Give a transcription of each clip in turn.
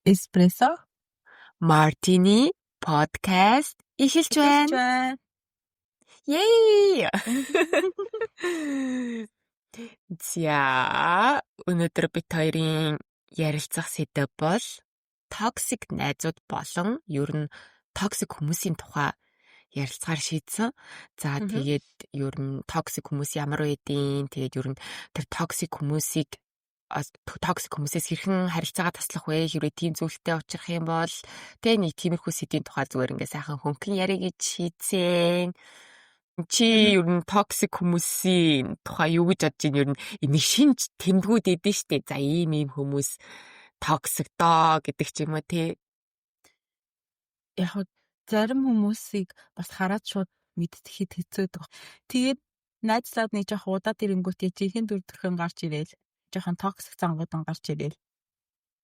Espresso Martini podcast эхэлж эхэлж байна. Байна. Yay! За, өнөөдөр бид хоёрын ярилцах сэдэв бол toxic найзууд болон ер нь toxic хүмүүсийн тухай ярилцахаар шийдсэн. За, тэгээд ер нь toxic хүмүүс ямар байдийн, тэгээд ер нь тэр toxic хүмүүсийг, toxic хүмүүсээс хэрхэн харилцаагаа таслах вэ? Хэрвээ тийм зүйлтэй учрах юм бол тэ нэг тиймэрхүү сэдвийн тухай зүгээр ингээ сайхан хөнгөн ярих гэж шийдсэн. Чи ер нь toxic хүмүүсийн тухай юу гэж бодож байна? Ер нь нэг шинж тэмдгүүд өгдөн штэ. За, ийм ийм хүмүүс toxic доо гэдэг ч юм уу, тий. Яг хөө зарим хүмүүсийг бас хараад шууд мэддэхэд хэцүү байдаг. Тэгээд найзлаад нэг жоох удаад ирэнгүүт жинхэнэ дүр төрхөн гарч ирээл, жоохон toxic зангуудан гарч ирээл.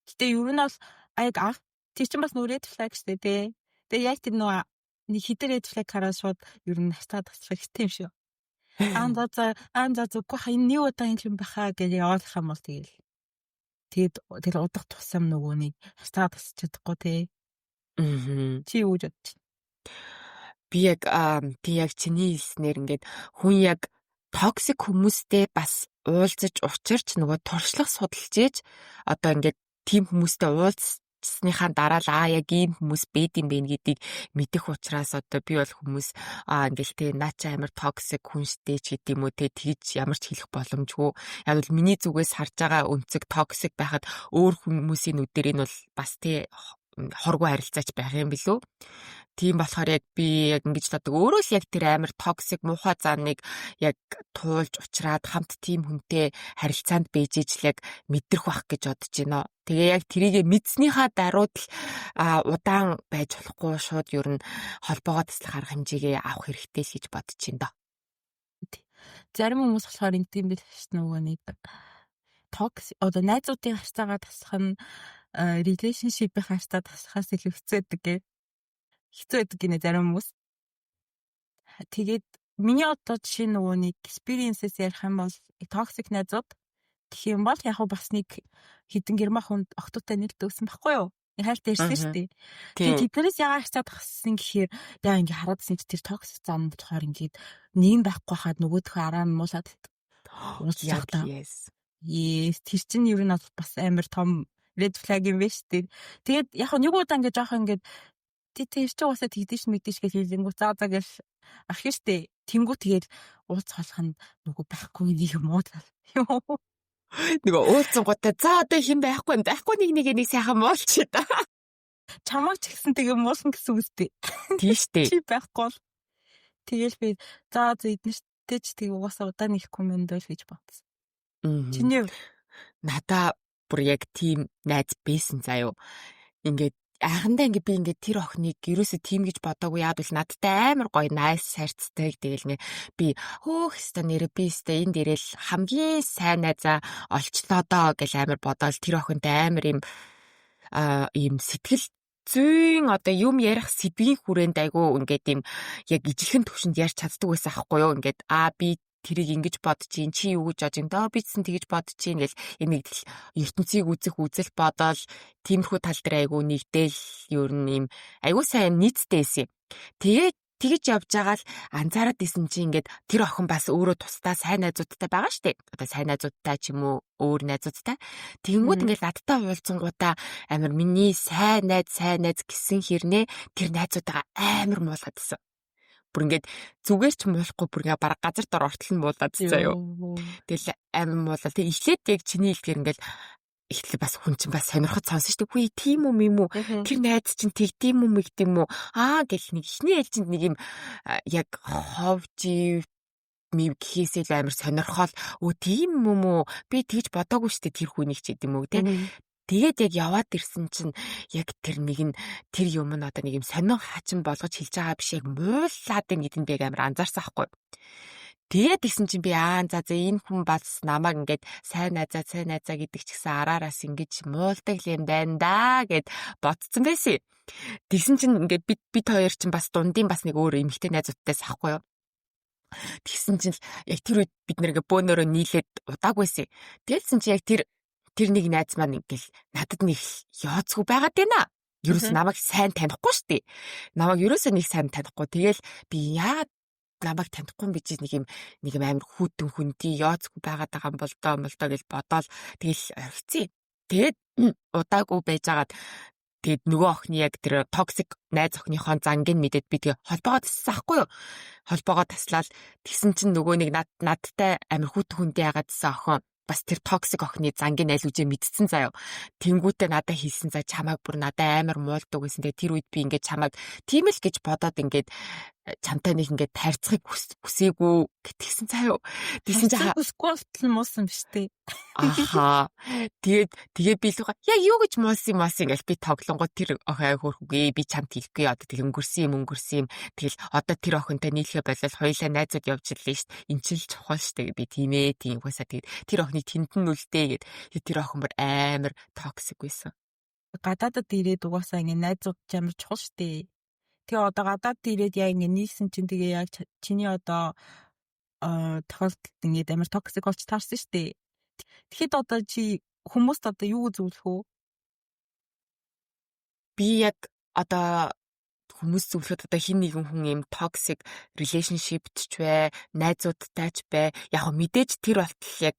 Гэтэ ер нь бол яг анх тэр чинь бас нөө red flag штэ, тий. Тэгээ яг тэр нөгөө нэг хэдэн red flag хараад шууд ер нь хастаа таслах хэрэгтэй юм шиг. Аа, за за, аа, за зүггүй ха, энэ нэг удаа юм баха гэж яваалах юм бол тэгэл. Тэгээд тэгэл удах тусам нөгөө нэг хастаа тасч чадахгүй, тий. Чи юу гэж бодож байна? Би яг тий, яг чиний хэлснээр ингээд хүн яг toxic хүмүүстэй бас уулзаж учирч нөгөө туршлага судалж ээж одоо ингээд тийм хүмүүстэй уулзсныхаа дараа л аа, яг ийм хүмүүс байд юм бэ гэдгийг мэдэх учраас одоо би бол хүмүүс аа, ингээл те, наа чи амар toxic хүн штэ ч гэдэг юм уу те, тэгж ямар ч хэлэх боломжгүй. Яг бол миний зүгээс харж байгаа өнцөг toxic байхад өөр хүмүүсийн нүдээр энэ бол бас те хоргүй харилцаач байх юм билүү. Тийм болохоор яг би яг ингэж боддог. Өөрөө л яг тэр амар toxic муухай зааныг яг туулж учраад хамт тийм хүнтэй харилцаанд байж ижил яг мэдрэх бах гэж бодож байна. Тэгээ яг тэрийгэ мэдснийхаа даруйд л удаан байж болохгүй, шууд ер нь холбоогоо таслах арга хэмжээгээ авах хэрэгтэй л гэж бодож байна доо. Зарим хүмүүс болохоор ингэдэг юм биш, нөгөө нэг toxic одоо найзуудын харьцаагаа таслах нь relationship-ийн харьцаа таслахаас илүү хэцүү байдаг гэ. Хэцүү байдаг гинэ зарим хүмүүс. Тэгээд миний одоо жишээ нөгөө нэг experience-с ярих юм бол toxic найзууд гэх юм бол яг бас нэг хэдэн герман хүнд охтуутай нэлээд өссөн байхгүй юу? Нэг хайртай ирсэн шүү дээ. Тэгээд тэднээс яагаад харьцаа тассан гэхээр яа, ингээ хараадсэн чи тэр toxic зам болохоор ингээд нэг нь байхгүй хаад нөгөөхөө араа нь муулаад уулзах та. Yes, тэр чинь ер нь бас амар том red flag юм байна шүү дээ. Тэгээд яг нэг удаа ингээ жоох ингээд тий, тэр чинь уусаа тэгдэж мэдэж гэж хэлэнгүү заа заа гэж ах юм штэ. Тэнгүү тэгээд уулзах болоход нөгөө байхгүй нэг юм уудлаа. Йоо. Нөгөө уулзсангуудаа за, одоо хэн байхгүй байхгүй, нэг нэг нэг сайхан муулчих та. Чамайг ч гэсэн тэгээ муулна гэсэн үг үстэй. Тийм штэ. Чи байхгүй бол. Тэгэл би за за, эднэртэй ч тэг угаасаа удаан ихгүй юм даа гэж бодсон. Чиний Надаа бүр яг тийм найз байсан заяо. Ингээд анхандаа ингээ би ингээд тэр охиныг ерөөсө тийм гэж бодоогүй. Яг бол надтай амар гоё nice харьцдаг. Тэгэл ингээ би хөөх өста нэрэ би өста энд ирээл хамгийн сайн найзаа олчлоо доо гэл амар бодоол тэр охинтой амар юм ийм сэтгэл зүйн одоо юм ярих сэдвийн хүрээнд айгу ингээд юм яг ижилхэн төвшөнд ярьж чаддаг байсан аахгүй юу. Ингээд аа, би тэрийг ингэж бодож чинь, чи юу гэж бодож байна доо, би ч тэгэж бодож чинь гэл энэ нэг ертөнцийг үзэх үзэл бодоол тиймэрхүү тал дээр айгу нэгдэл ер нь юм айгу сайн нийцтэй байсан юм. Тэгээд тэгэж явж байгаа л анзаараад исэн чи ингээд тэр охин бас өөрөө тусдаа сайн найзуудтай байгаа штэ. Одоо сайн найзуудтай ч юм уу, өөр найзуудтай. Тэгэнгүүт ингээд надтай уулзсангуудаа амар миний сайн найз, сайн найз гэсэн хэрнээ тэр найзуудтайгаа амар муулаад исэн. Бүр ингээд зүгээр ч муулахгүй, бүр ингээд бараг газар дор ортол нь муулаад заяо. Тэгэл амар муулаад. Тэг эхлээд яг чиний хэлдгээр ингээд эхлээ бас хүн чинь бас сонирхож сонсон шүү дээ. Үгүй, тийм үү юм уу? Тэр найз чинь тэгдэм үү мэгдэм үү? Аа гэл нэг эхний ээлжинд нэг юм яг ховжив мэв гэхээсээ л амар сонирхол, өө, тийм юм уу? Би тэгж бодоогүй шүү дээ тэр хүнийг ч гэдэм үү, те. Тэгээд яг яваад ирсэн чинь яг тэр нэг нь тэр юм нь одоо нэг юм сонин хачин болгож хэлж байгаа биш, яг муулаад байна гэдэг нь би яг амар анзаарсан байхгүй. Тэгээд тэгсэн чинь би аа, за за, энэ хүн бас намайг ингээд сайн найзаа, сайн найзаа гэдэг ч гэсэн араараас ингэж муулдаг юм байна да гэд бодсон байсан. Тэгсэн чинь ингээд бид хоёр чинь бас дундын бас нэг өөр эмэгтэй найзуудтай сахгүй юу. Тэгсэн чинь яг тэр үед бид нэр ингээ бөөнөрөө нийлээд удаагүйсэн. Тэгэлсэн чи яг тэр Тэр нэг найз маань ингээл надад нэг ёоцгүй байгаад байна. Ерөөс намайг сайн танихгүй шүү дээ. Намайг ерөөсөө нэг сайн танихгүй. Тэгэл би яагаад намайг танихгүй юм бэ чи нэг юм амар хүйтэн хүндий ёоцгүй байгаад байгаа юм бол доо гэж бодоол тэгэл орхицъя. Тэгээд удаагүй байжгаад тэгээд нөгөө охины яг тэр toxic найз охиныхоо занг нь мэдээд би тэгээ холбоогоо тасласан ахгүй юу? Холбоогоо таслаад тэгсэн чинь нөгөө нэг надтай амар хүйтэн хүндий яагаадсэн охин бас тэр toxic охины зангийн аль үжээ мэдсэн заяо. Тэнгүүтээ надад хэлсэн, за чамайг бүр надад амар муулдаг гэсэн. Тэгээ тэр үед би ингээд чамайг тийм л гэж бодоод ингээд чамтай нэг ингээд харьцахыг хүсээгүй гэтгсэн заяо. Тэгсэн чинь хүсэхгүй болтол муусан биш үү? Аха. Тэгээд тэгээ би л яг юу гэж муусан муусан ингээл би тоглонгоо тэр охин хөөрхүгээ би чамд хэлэхгүй, одоо тэг өнгөрсөн юм өнгөрсөн юм. Тэгэл одоо тэр охинтой нийлхэ болол хоёлаа найзууд явж ирлээ шүү дээ. Эн чинь л чухал шүү дээ. Би тийм ээ, тийм угаасаа тэгээд тэр охиныг тэнд нь үлдээ гэд тэр охин бүр амар toxic байсан. Гадаадад ирээд угаасаа ингээ найзууд ч амар чухал шүү дээ. Тэгээ одоо гадаад ирээд яг ингээ нийлсэн чинь тэгээ яг чиний одоо тохиолдолд ингээд амар toxic болж таарсан шүү дээ. Тэгэхэд одоо чи хүмүүст одоо юу зөвлөх вэ? Би яг одоо хүмүүс зөвлөхөд одоо хин нэгэн хүн юм toxic relationship-т ч бай, найзуудтай ч бай. Яг мэдээж тэр болтол яг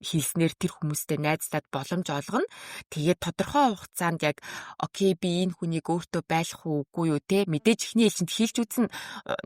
хэлснээр тэр хүмүүстэй найзлаад боломж олгоно. Тэгээд тодорхой хугацаанд яг okay, би энэ хүнийг өөртөө байлгах уу, үгүй юу те, мэдээж эхний ээлжинд хэлж үзэн,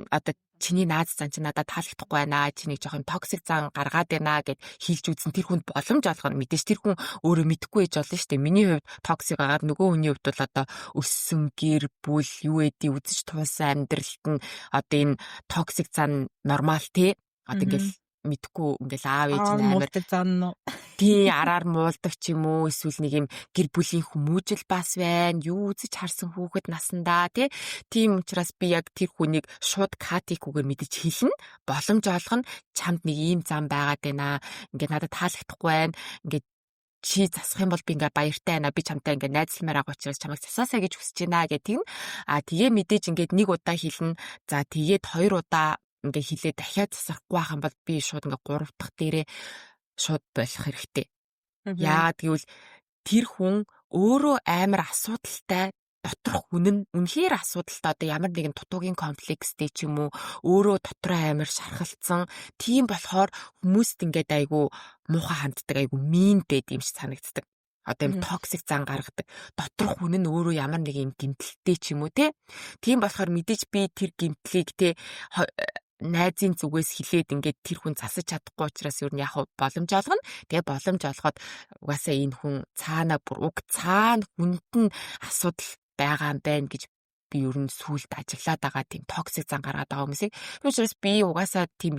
одоо чиний наад зан чинь надад таалагдахгүй байна. Чиний жоох юм toxic зан гаргаад байна гэд хэлж үзэн, тэр хүнд боломж олгоно. Мэдээж тэр хүн өөрөө мэдэхгүй ээж болно шүү дээ. Миний хувьд toxic агаад нөгөө хүний хувьд бол одоо өссөн гэр бүл юу эдий үзэж туулсан амьдралд нь одоо энэ toxic зан normal те. Одоо ингээл мэдхгүй ингээл аав ээж нь амар зан уу? Тий, араар муулдаг ч юм уу, эсвэл нэг юм гэр бүлийн хүмүүжил бас байна. Юу үзэж харсан хүүхэд насандаа тий. Тийм учраас би яг тэр хүнийг шууд cut хийхгүйгээр мэдэж хэлнэ. Боломж олгоно. Чамд нэг ийм зам байгаад байна. Ингээд надад таалагдахгүй байна. Ингээд чи засах юм бол би ингээ баяртай байна. Би чамтай ингээ найзалмаар байгаа учраас чамайг засаасаа гэж хүсэж байна гэх тийм. А тэгээ мэдээж ингээд нэг удаа хэлнэ. За тэгээд хоёр удаа ингээ хилээ, дахиад засахгүй байх юм бол би шууд ингээ гурав дахь дээрээ шууд болох хэрэгтэй. Яагаад гэвэл тэр хүн өөрөө амар асуудалтай, доторх хүн нь үнэхээр асуудалтай, одоо ямар нэгэн дутуугийн комплекстэй ч юм уу, өөрөө дотроо амар шархалцсан, тийм болохоор хүмүүст ингээд айгу муухай ханддаг, айгу mean байд юм шиг санагддаг. Одоо юм toxic зан гаргадаг. Доторх хүн нь өөрөө ямар нэг юм гэмтэлтэй ч юм уу те. Тийм болохоор мэдээж би тэр гэмтлийг те найзын зүгээс хилээд ингээд тэр хүн засаж чадахгүй учраас ер нь яг боломж олгоно. Тэгээ боломж олгоод угаасаа энэ хүн цаана бүр уг цаана хүнд нь асуудал байгаа юм байна гэж би ер нь сүулт ажиглаад байгаа тийм toxic зан гаргаад байгаа хүмүүсийг. Тийм учраас би угаасаа тийм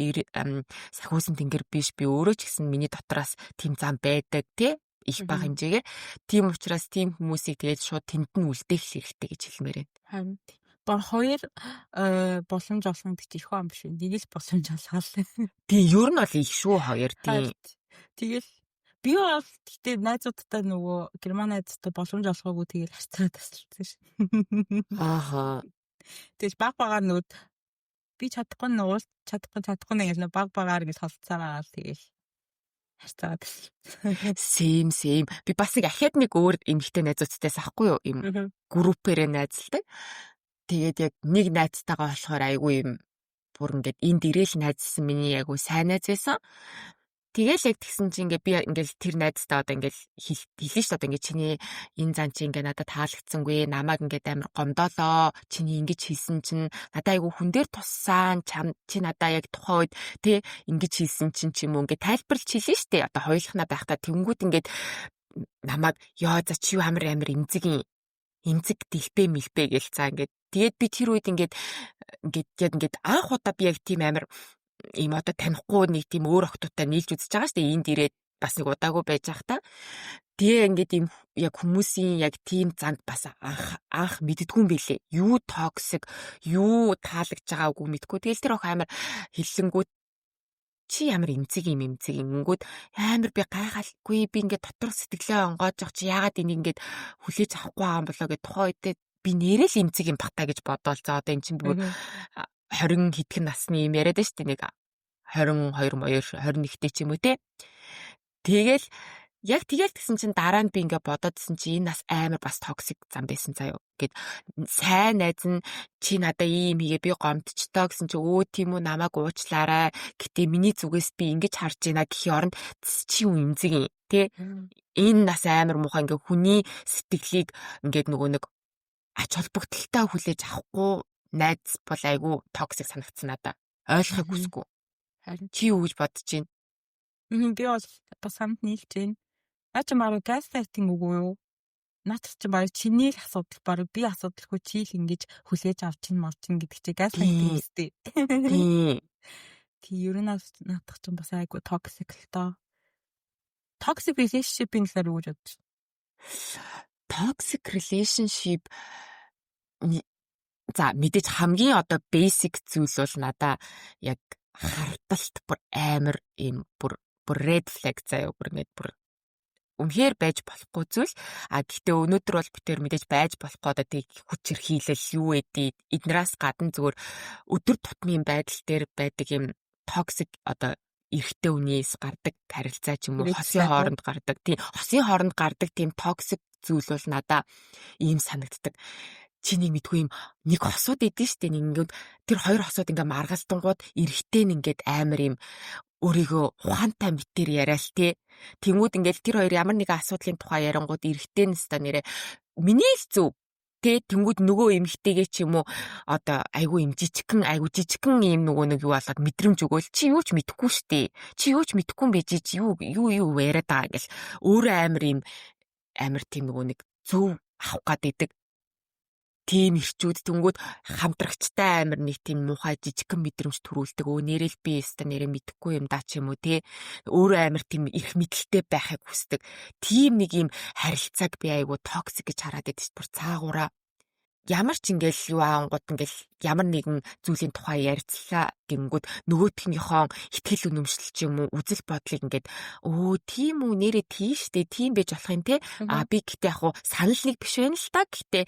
сахиусан тэнгэр биш, би өөрөө ч гэсэн миний дотроос тийм зам байдаг тий, их бага хэмжээгээр. Тийм учраас тийм хүмүүсийг тэгээд шууд тэнд нь үлдээх хэрэгтэй гэж хэлмээр байна. Харин бор хоёр боломж олно гэж их юм биш үү? Нэг л боломж олгоол. Тийм, ер нь бол их шүү хоёр, тийм. Тэгэл би бол гэтээ найзуудтай, нөгөө герман найзуудтай боломж олгоогүй, тэгэл харьцаа тасалсан шин. Тэгэж баг багаар нөгөө би чадахгүй нь уул чадахгүй чадахгүй нэг л баг багаар ингэж холцоороо тэгэл харьцаагаа тасалсан. Same, same. Би бас нэг ахиад нэг өөр эмэгтэй найзуудтайс ахгүй юу? Им группээрээ найзалдаг. Тэгээд яг нэг найзтайгаа болохоор айгүй юм бүр ингээд энд ирээл найзсан миний айгүй сайн найз байсан. Тэгэл яг тэгсэн чинь ингээ би ингээл тэр найзтаа одоо ингээл хэлнэ шүү дээ. Одоо ингээ чиний энэ зан чи ингээ надад таалагдсангүй, намайг ингээд амар гомдоолоо. Чиний ингэж хийсэн чинь надад айгүй хүн дээр туссан. Чам чи надаа яг тухайн үед тэ ингэж хийсэн чинь ч юм уу ингээ тайлбарлаж хэлнэ шүү дээ. Одоо хоёулахна байхдаа тэнгүүд ингээд намайг ёо за чи юу амар амар эмзэг эмзэг дэлбэ мэлбэ гэл цаа ингээд тэгээд би тэр үед ингээд ингээд яг ингээд анх удаа би яг тийм амар ийм одоо танихгүй нэг тийм өөр охтуудтай нийлж үзэж байгаа шүү дээ. Энд ирээд бас нэг удаагүй байж байгаа та. Тэгээ ингээд ийм яг хүмүүсийн яг тийм занд бас анх анх мэддэггүй юм билээ. Юу toxic, юу таалагдж байгаагүй мэдгүй. Тэгэл тэр ох амар хэллэнгүүд чи ямар эмзэг юм эмзэг ингэнгүүд амар би гайхалгүй, би ингээд дотор сэтгэлээ онгоож явах чи яагаад энийг ингээд хүлээж авахгүй байгаа юм болоо гэд тухайн үедээ би нэрэл эмзэг юм бах та гэж бодоол. За одоо эн чинь бүр 20 хэдхэн насны юм яриад шүү дээ, нэг 22 моёр 21-тэй ч юм уу те. Тэгэл Яг тэгэл тэгсэн чинь дараа нь би ингээ бодоодсэн чи энэ нас амар бас toxic зам байсан заяо. Гэд сайн найз нь чи надаа ийм хийгээ би гомдчтой гэсэн чи өө тийм үү, намайг уучлаарай. Гэтэ миний зүгээс би ингэж харж байна гэхийн оронд чи юу эмзэг юм тэ. Энэ нас амар муухай, ингээ хүний сэтгэлийг ингээд нөгөө нэг ач холбогдолтой хүлээж авахгүй найз бол айгүй toxic санагдсан надаа. Ойлгохыг хүсэхгүй. Харин чи юу гэж бодож байна? Би бол бас санал нийлж байна. Наа чи бараг gaslighting үгүй юу? Наад чи бараг чиний л асуудал, бараг би асуудалгүй, чи л ингэж хүлээж авч чинь морчин гэдэг чи gaslighting үстэй. Тийм. Тий, ер нь наадах чинь бас айгүй toxic л доо. Toxic relationship-ийн талаар юу гэж бодож байна? Toxic relationship, за, мэдээж хамгийн одоо basic зүйл бол надаа яг хардалт бүр амар юм бүр red flag заяа, бүр ингээд бүр үнэхээр байж болохгүй зүйл. А гэхдээ өнөөдөр бол бид тэр мэдээж байж болохгүй, одоо тэг хүчирхийлэл юу эдий эднээс гадна зүгээр өдөр тутмын байдал дээр байдаг юм toxic, одоо эрэгтэй хүнээс гардаг харилцаа ч юм уу, хосын хооронд гардаг. Тийм, хосын хооронд гардаг тийм toxic зүйл бол надаа ийм санагддаг. Чи нэг мэдгүй юм нэг хосууд идэн штэ, нэг ингээд тэр хоёр хосууд ингээ маргалдангууд эрэгтэй нь ингээд амар юм өөрийгөө ухаантай мэтэр яриа л те. Тэнгүүд ингээл тэр хоёр ямар нэгэн асуудлын тухай ярангууд эрэгтэй нь өста нэрэ миний л зөв тэ. Тэнгүүд нөгөө эмэгтэйгээ ч юм уу одоо айгүй юм жижигхэн, айгүй жижигхэн юм нөгөө нэг юу болоод мэдрэмж өгөөл, чи юу ч мэдэхгүй штэ, чи юу ч мэдэхгүй юм бэ, чи юу юу юу яриад байгаа гэл өөрөө амар юм амар тийм нөгөө нэг зөв авах гад идэг тийм эрчүүд. Тэнгүүд хамтрагчтай амар нэг тийм муухай жижигхэн мэдрэмж төрүүлдэг. Өө, нэрэл би өста нэрээ мэдэхгүй юм да ч юм уу те. Өөрөө амар тийм эрх мэдэлтэй байхыг хүсдэг. Тийм нэг юм харилцааг би айгу toxic гэж хараад байдаг шүү. Бүр цаагаараа ямар ч ингээл юу аангууд ингээл ямар нэгэн зүйлийн тухай ярилцлаа гэнгүүт нөгөөтгнийхөө итгэл үнэмшил ч юм уу, үзэл бодлыг ингээд өө, тийм үү, нэрээ тийш дээ, тийм байж болох юм те, а би гэтээ яг хуу санал нэг биш байна л та, гэтээ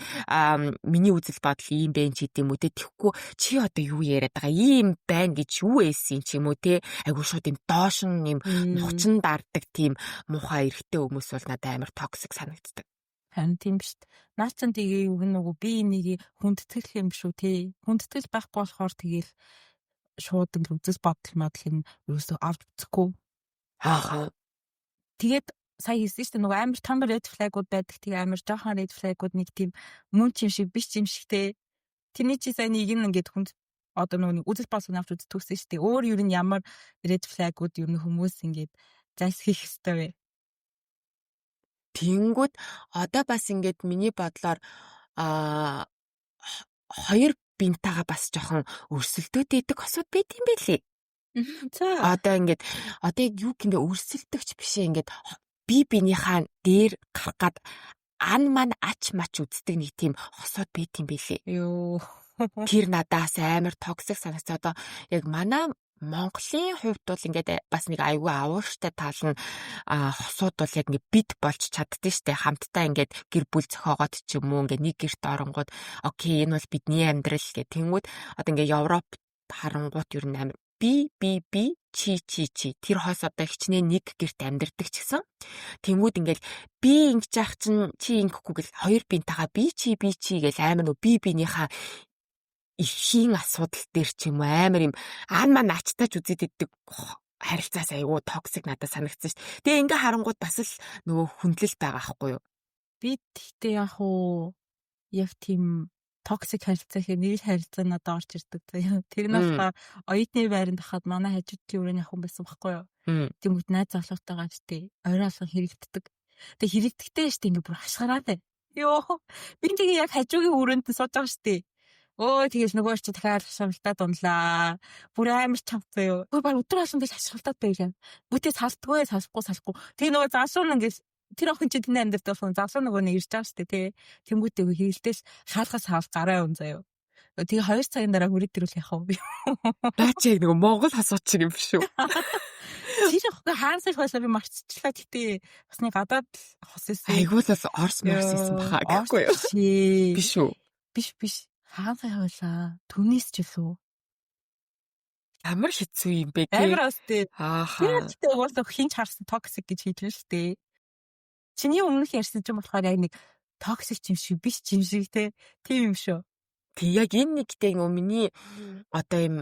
миний үзэл бодол ийм байх ч гэдэм үү те. Тэгэхгүй чи одоо юу яриад байгаа, ийм байна гэж юу ээсэн ч юм уу те, айгуу шууд юм доошн юм нухчин дарддаг тийм муухай эрэгтэй хүмүүс бол надад амар toxic санагддаг. Харин тийм шүү дээ. Наа чин тэгээ юу нөгөө би энийг хүндэтгэх юм шүү те. Хүндэтгэл байхгүй болохоор тэгээл шууд ингэ үзэл бодол модал юм ерөөсөө авч үзэхгүй. Тэгээд сая хэлсэн шүү дээ, нөгөө амар том red flag-ууд байдаг. Тэгээ амар жоохон red flag-ууд нэг тийм мөн ч юм шиг, биш ч юм шиг те. Тэрний чи сая нэг нь ингээд хүнд одоо нөгөө нэг үзэл бодол авч үздэг шүү дээ. Өөр ер нь ямар red flag-ууд ер нь хүмүүс ингээд зайлсхийх ёстой вэ? Тэнгүүд одоо бас ингээд миний бодлоор хоёр бинтайгаа бас жоохон өрсөлдөөд идэг хосууд байт юм байлээ. За. Одоо ингээд одоо яг юу гэмбэ, өрсөлдөгч биш ээ, ингээд би биенийхээ дээр гарах гад ан ман ач мач үздэг нэг тийм хосууд байт юм байлээ. Йоо. Тэр надаас амар toxic санагцаа. Одоо яг манай Монголын хувьд бол ингээд бас нэг айгүй авууштай тал нь хосууд бол яг ингээд бид болж чаддсан штэ, хамтдаа ингээд гэр бүл зохиогоод ч юм уу, ингээд нэг гэрт оронгууд okay, энэ бол бидний амьдрал гэх. Тэнгүүд одоо ингээд Европ харангуут ер нь амар би би би, чи чи чи, тэр хойс одоо хичнээн нэг гэрт амьдардаг ч гэсэн тэнгүүд ингээл би ингэж яах чинь чи ингэхгүй гэл хоёр биентайгаа би чи би чи гэл амар нөө би биенийхээ эрхийн асуудал дээр ч юм уу амар юм аан маань ачтаач үзээд идэг харилцаас айгүй toxic надад санагдсан шүү дээ. Тэгээ ингээ харангууд бас л нөгөө хүндлэл байгаа байхгүй юу? Би тэгтээ яг уу яг тийм toxic харилцаа гэхээр нэг л харилцаа надад орж ирдэг заяа. Тэр нь болохоор оюутны байранд хахад манай хажуудын өрөөний охин байсан байхгүй юу? Тэнгүүд найз залуутайгаа штэ орой алган хэрэгддэг. Тэгээ хэрэгдэхтэй штэ ингээ бүр хашгираад байна. Йоо, би тэгээ яг хажуугийн өрөөнд сууж байгаа штэ. Өө, тэгэл нөгөө чи дахиад хашгиралтаад унлаа. Бүр амар чамтай юу. Өө, баг өдөр болгон тэгэл хашгиралтаад байлаа. Бүтээ салдгүй, салахгүй, салахгүй. Тэгээ нөгөө залуу нь ингээл тэр охин чи тэнд амьдардаг болсон. Залуу нөгөө нэг ирж байгаа штэ тий. Тэнгүүтээ хэрэглэтэл хаалгаас хаал гараа ун заяа. Тэгээ 2 цагийн дараа хүрээд ирвэл яах вэ? Наа чи яг нөгөө Монгол хасууч шиг юм биш үү? Тэр охин хаансаж хойлоо би марцчихлаа. Гэтэ бас нэг гадаад хос эсэ. Айгуу л бас Орс морс исэн баха гэхгүй юу? Биш үү? Биш, биш. Хаансай хойлоо. Түүнээс ч илүү. Ямар хэцүү юм бэ те. Амар бас тий. Ааха. Тэр гэхдээ угаасаа хинч харсан toxic гэж хэлнэ шүү дээ. Чиний өмнөх ярьсан чинь болохоор яг нэг toxic юм шиг биш юм шиг те. Тийм юм шүү. Тэг, яг энэ нэгтэй нөгөө миний одоо юм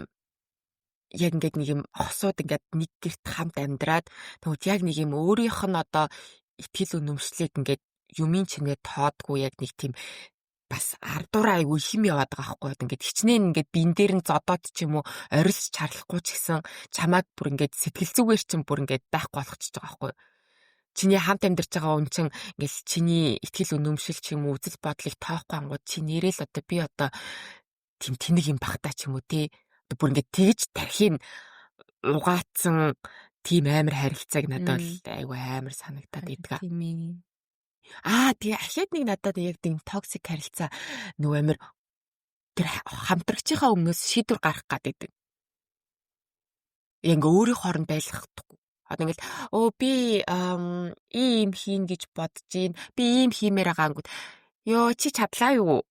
яг ингээд нэг юм хосууд ингээд нэг гэрт хамт амьдраад, тэгвэл яг нэг юм өөрийнх нь одоо итгэл үнэмшлийг ингээд юмын чимээ тоодгүй, яг нэг тийм бас ардуур айгүй хим яваад байгаа байхгүй юу. Ингээд хичнээн ингээд бин дээр нь зодоод ч юм уу орилж чарлахгүй ч гэсэн чамааг бүр ингээд сэтгэл зүгээр чинь бүр ингээд байхгүй болгочихж байгаа байхгүй юу. Чиний хамт амьдарч байгаа хүн чинь ингээл чиний итгэл үнэмшил ч юм уу, үзэл бодлыг тоохгүй ангууд чи нэрэл одоо би одоо тийм тэнэг юм бахта ч юм уу те. Одоо бүр ингээд тэгж тархийг угаацсан тийм амар харилцааг надад бол айгүй амар санагдаад идэг. Тийм ээ. Аа, тэгээ ахиад нэг надад яг тийм toxic харилцаа нөгөө амар тэр хамтрагчийнхаа өмнөөс шийдвэр гаргах гэдэг. Яг ингээ өөрийн хооронд байлгахдаггүй. Одоо ингээл өө би ийм хийн гэж бодож гин, би ийм хиймээр байгаа ангууд ёо, чи чадлаа юу?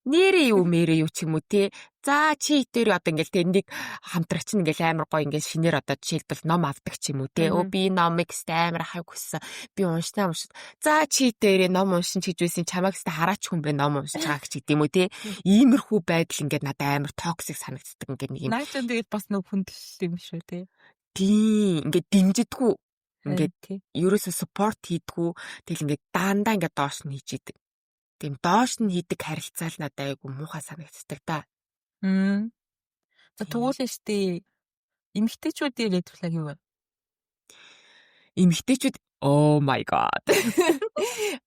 Нэрээ юу мэрээ юу ч юм уу те. За, чи дээр одоо ингээл те нэг хамтрагч нь ингээл амар гоё ингээл шинээр одоо жишээлбэл ном авдаг ч юм уу те. Өө, би номыг өстэй амар хавь хүссэн. Би уншнаа уншид. За, чи дээрээ ном уншин ч гэж байсан, чамайг өстэй хараач хүн бэ ном уншиж байгаа ч гэдэм үү те. Иймэрхүү байдал ингээд надад амар toxic санагддаг ингээд нэг юм. Наа ч тэгээд бас нэг хүндлэл юм шүү те. Тийм, ингээд дэмжидэггүй. Ингээд ерөөсө support хийдгүү. Тэгэл ингээд дандаа ингээд доош нь хийж идэг. Тийм доош нь хийдэг харилцаа л надад айгу муухай санагддаг та. За, тэгвэл штэ эмэгтэйчүүдийн red flag юу вэ? Эмэгтэйчүүд, oh my God.